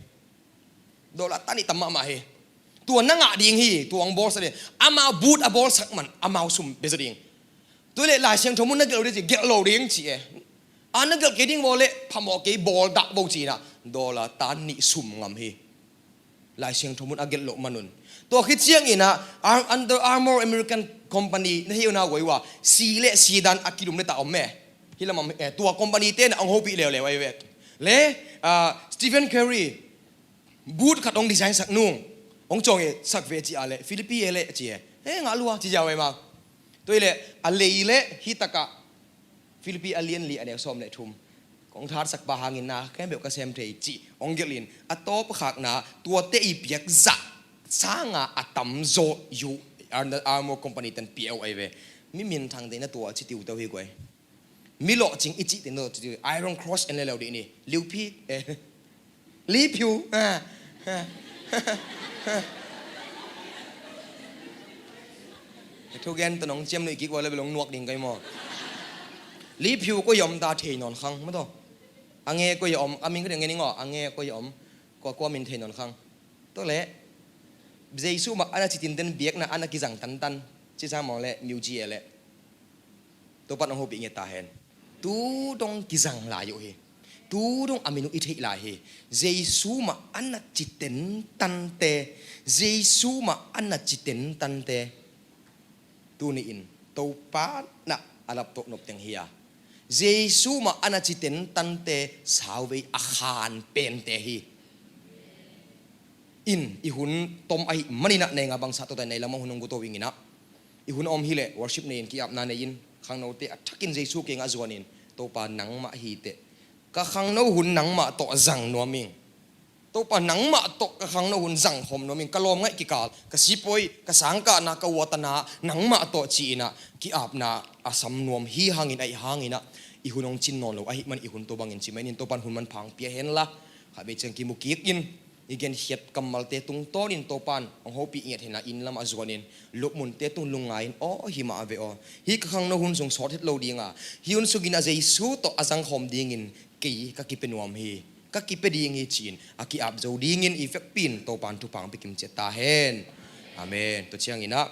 Dollar tan nih tam mahmah hi. Tua na ngah ding hi, tua hong bawlsak ding. Amau boot a bawlsak man, amau sum pia zaw ding. Tua leh Lai Siangtho mun na gelh lo ding ci, gelh lo ding ci e. A na gelh kei ding vua leh, phamawh kei, bawl dah vo ci inah, dollar tan nih sum ngam hi. Lai Siangtho mun a gelh loh manun. Tua khit ciang inah, Ar-, Under Armour American company, na hi uh na guai uh a, si le si dan a kilum le ta om e. Hi lamah, eh, tua company te inah hong hopih leuleu ahi ve. Le, ah, Stephen Curry, boot khat hong design sak nung, hong caw ngia sak ve ci a leh, Philippi e leh ci e. Eh, ngah lua ci ziau ahi ma. Tua hi leh, a lei leh, hi takah, Philippi a lian li a neu sawm le thum, "Kong thahatsakpa hangin na khempeuh ka sem thei," cih hong gelh in, a tawpkhakna tuate i piak zah sanga a tamzaw uh Under Armour company ten pia uh ahi ve. Mi minthang te inah tua ci teuteu hi guai. Mi lawhcing i cih te inah tua ci teuteu. Iron Cross en le lo dih ni. Liu Pi, eh, Li Phiu. Ah. Ah. Thugen tawh nong ciam nuih kik vua leh bel hong nuak ding kai maw. Li Phiu koi a om ta thei nawn khang maw taw. A nge koi a om, a min khat nge ning aw, a nge koi a om. Kua kua min thei nawn khang. Tua leh, Jesu mah a na ci tinten biakna a na kizang tantan. Ci sa maw leh, miu ci e leh. Topa'n hong hopih nge ta hen. Tu dong kizang lai uh hi. Tu dong a min uh i theih lai hi. Jesu mah a na ci tentante. Jesu mah a na ci tentante. Tuni in Topa na a laptoh nop teng hi a, Jesu mah a na ci tentante sauvei a khan pente hi. In i hun tom ahih maninah nei nga bangsa tota nei lamah hun hong guto inginah i hun a om hileh worship nei in ki-apna nei in khangnote a thakin Jesu kiangah zuanin Topa nangmah hi teh ka khangno hun nangmah tawh zang nuam ing. Topa nangmah tawh ka khangno hun zangkhawm nuam ing, ka lawm ngaih kikal, ka sipuai, ka sangkahna, ka uatana nangmah tawh ci-inah ki-apna a sam nuam hi hangin ahi hanginah i hun hong cin nawn lo ahih man i hun tua bangin ci manin Topan hun manpha hong pia henla khatvei ciang kimu kik in i genkhiat kammalte tungtawnin Topan hong hopih ngiat henla inn lamah zuanin lupmunte tung lungngai in aw hi mah ve aw. Hih ka khangno hun sung sawt het lo dinga hih hun sungin a Jesu tawh a zangkhawm dingin kei ka kipia nuam hi, ka kipia ding hi ci-in a ki-ap zo dingin i vekpi in Topan thupha hong pia kimciat ta hen. Amen. Tua cianginah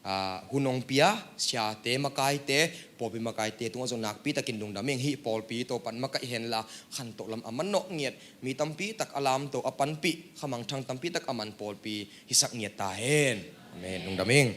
ah, hun hong pia siate makaite, pawlpi makaite tungah zong nakpitakin lungdam ing. Hih pawlpi Topan makaih henla khantoh lam a manawh ngiat, mi tampitak a lamto a panpih, khamangthang tampitak a man pawlpi hisak ngiat ta hen. Amen. Lungdam ing.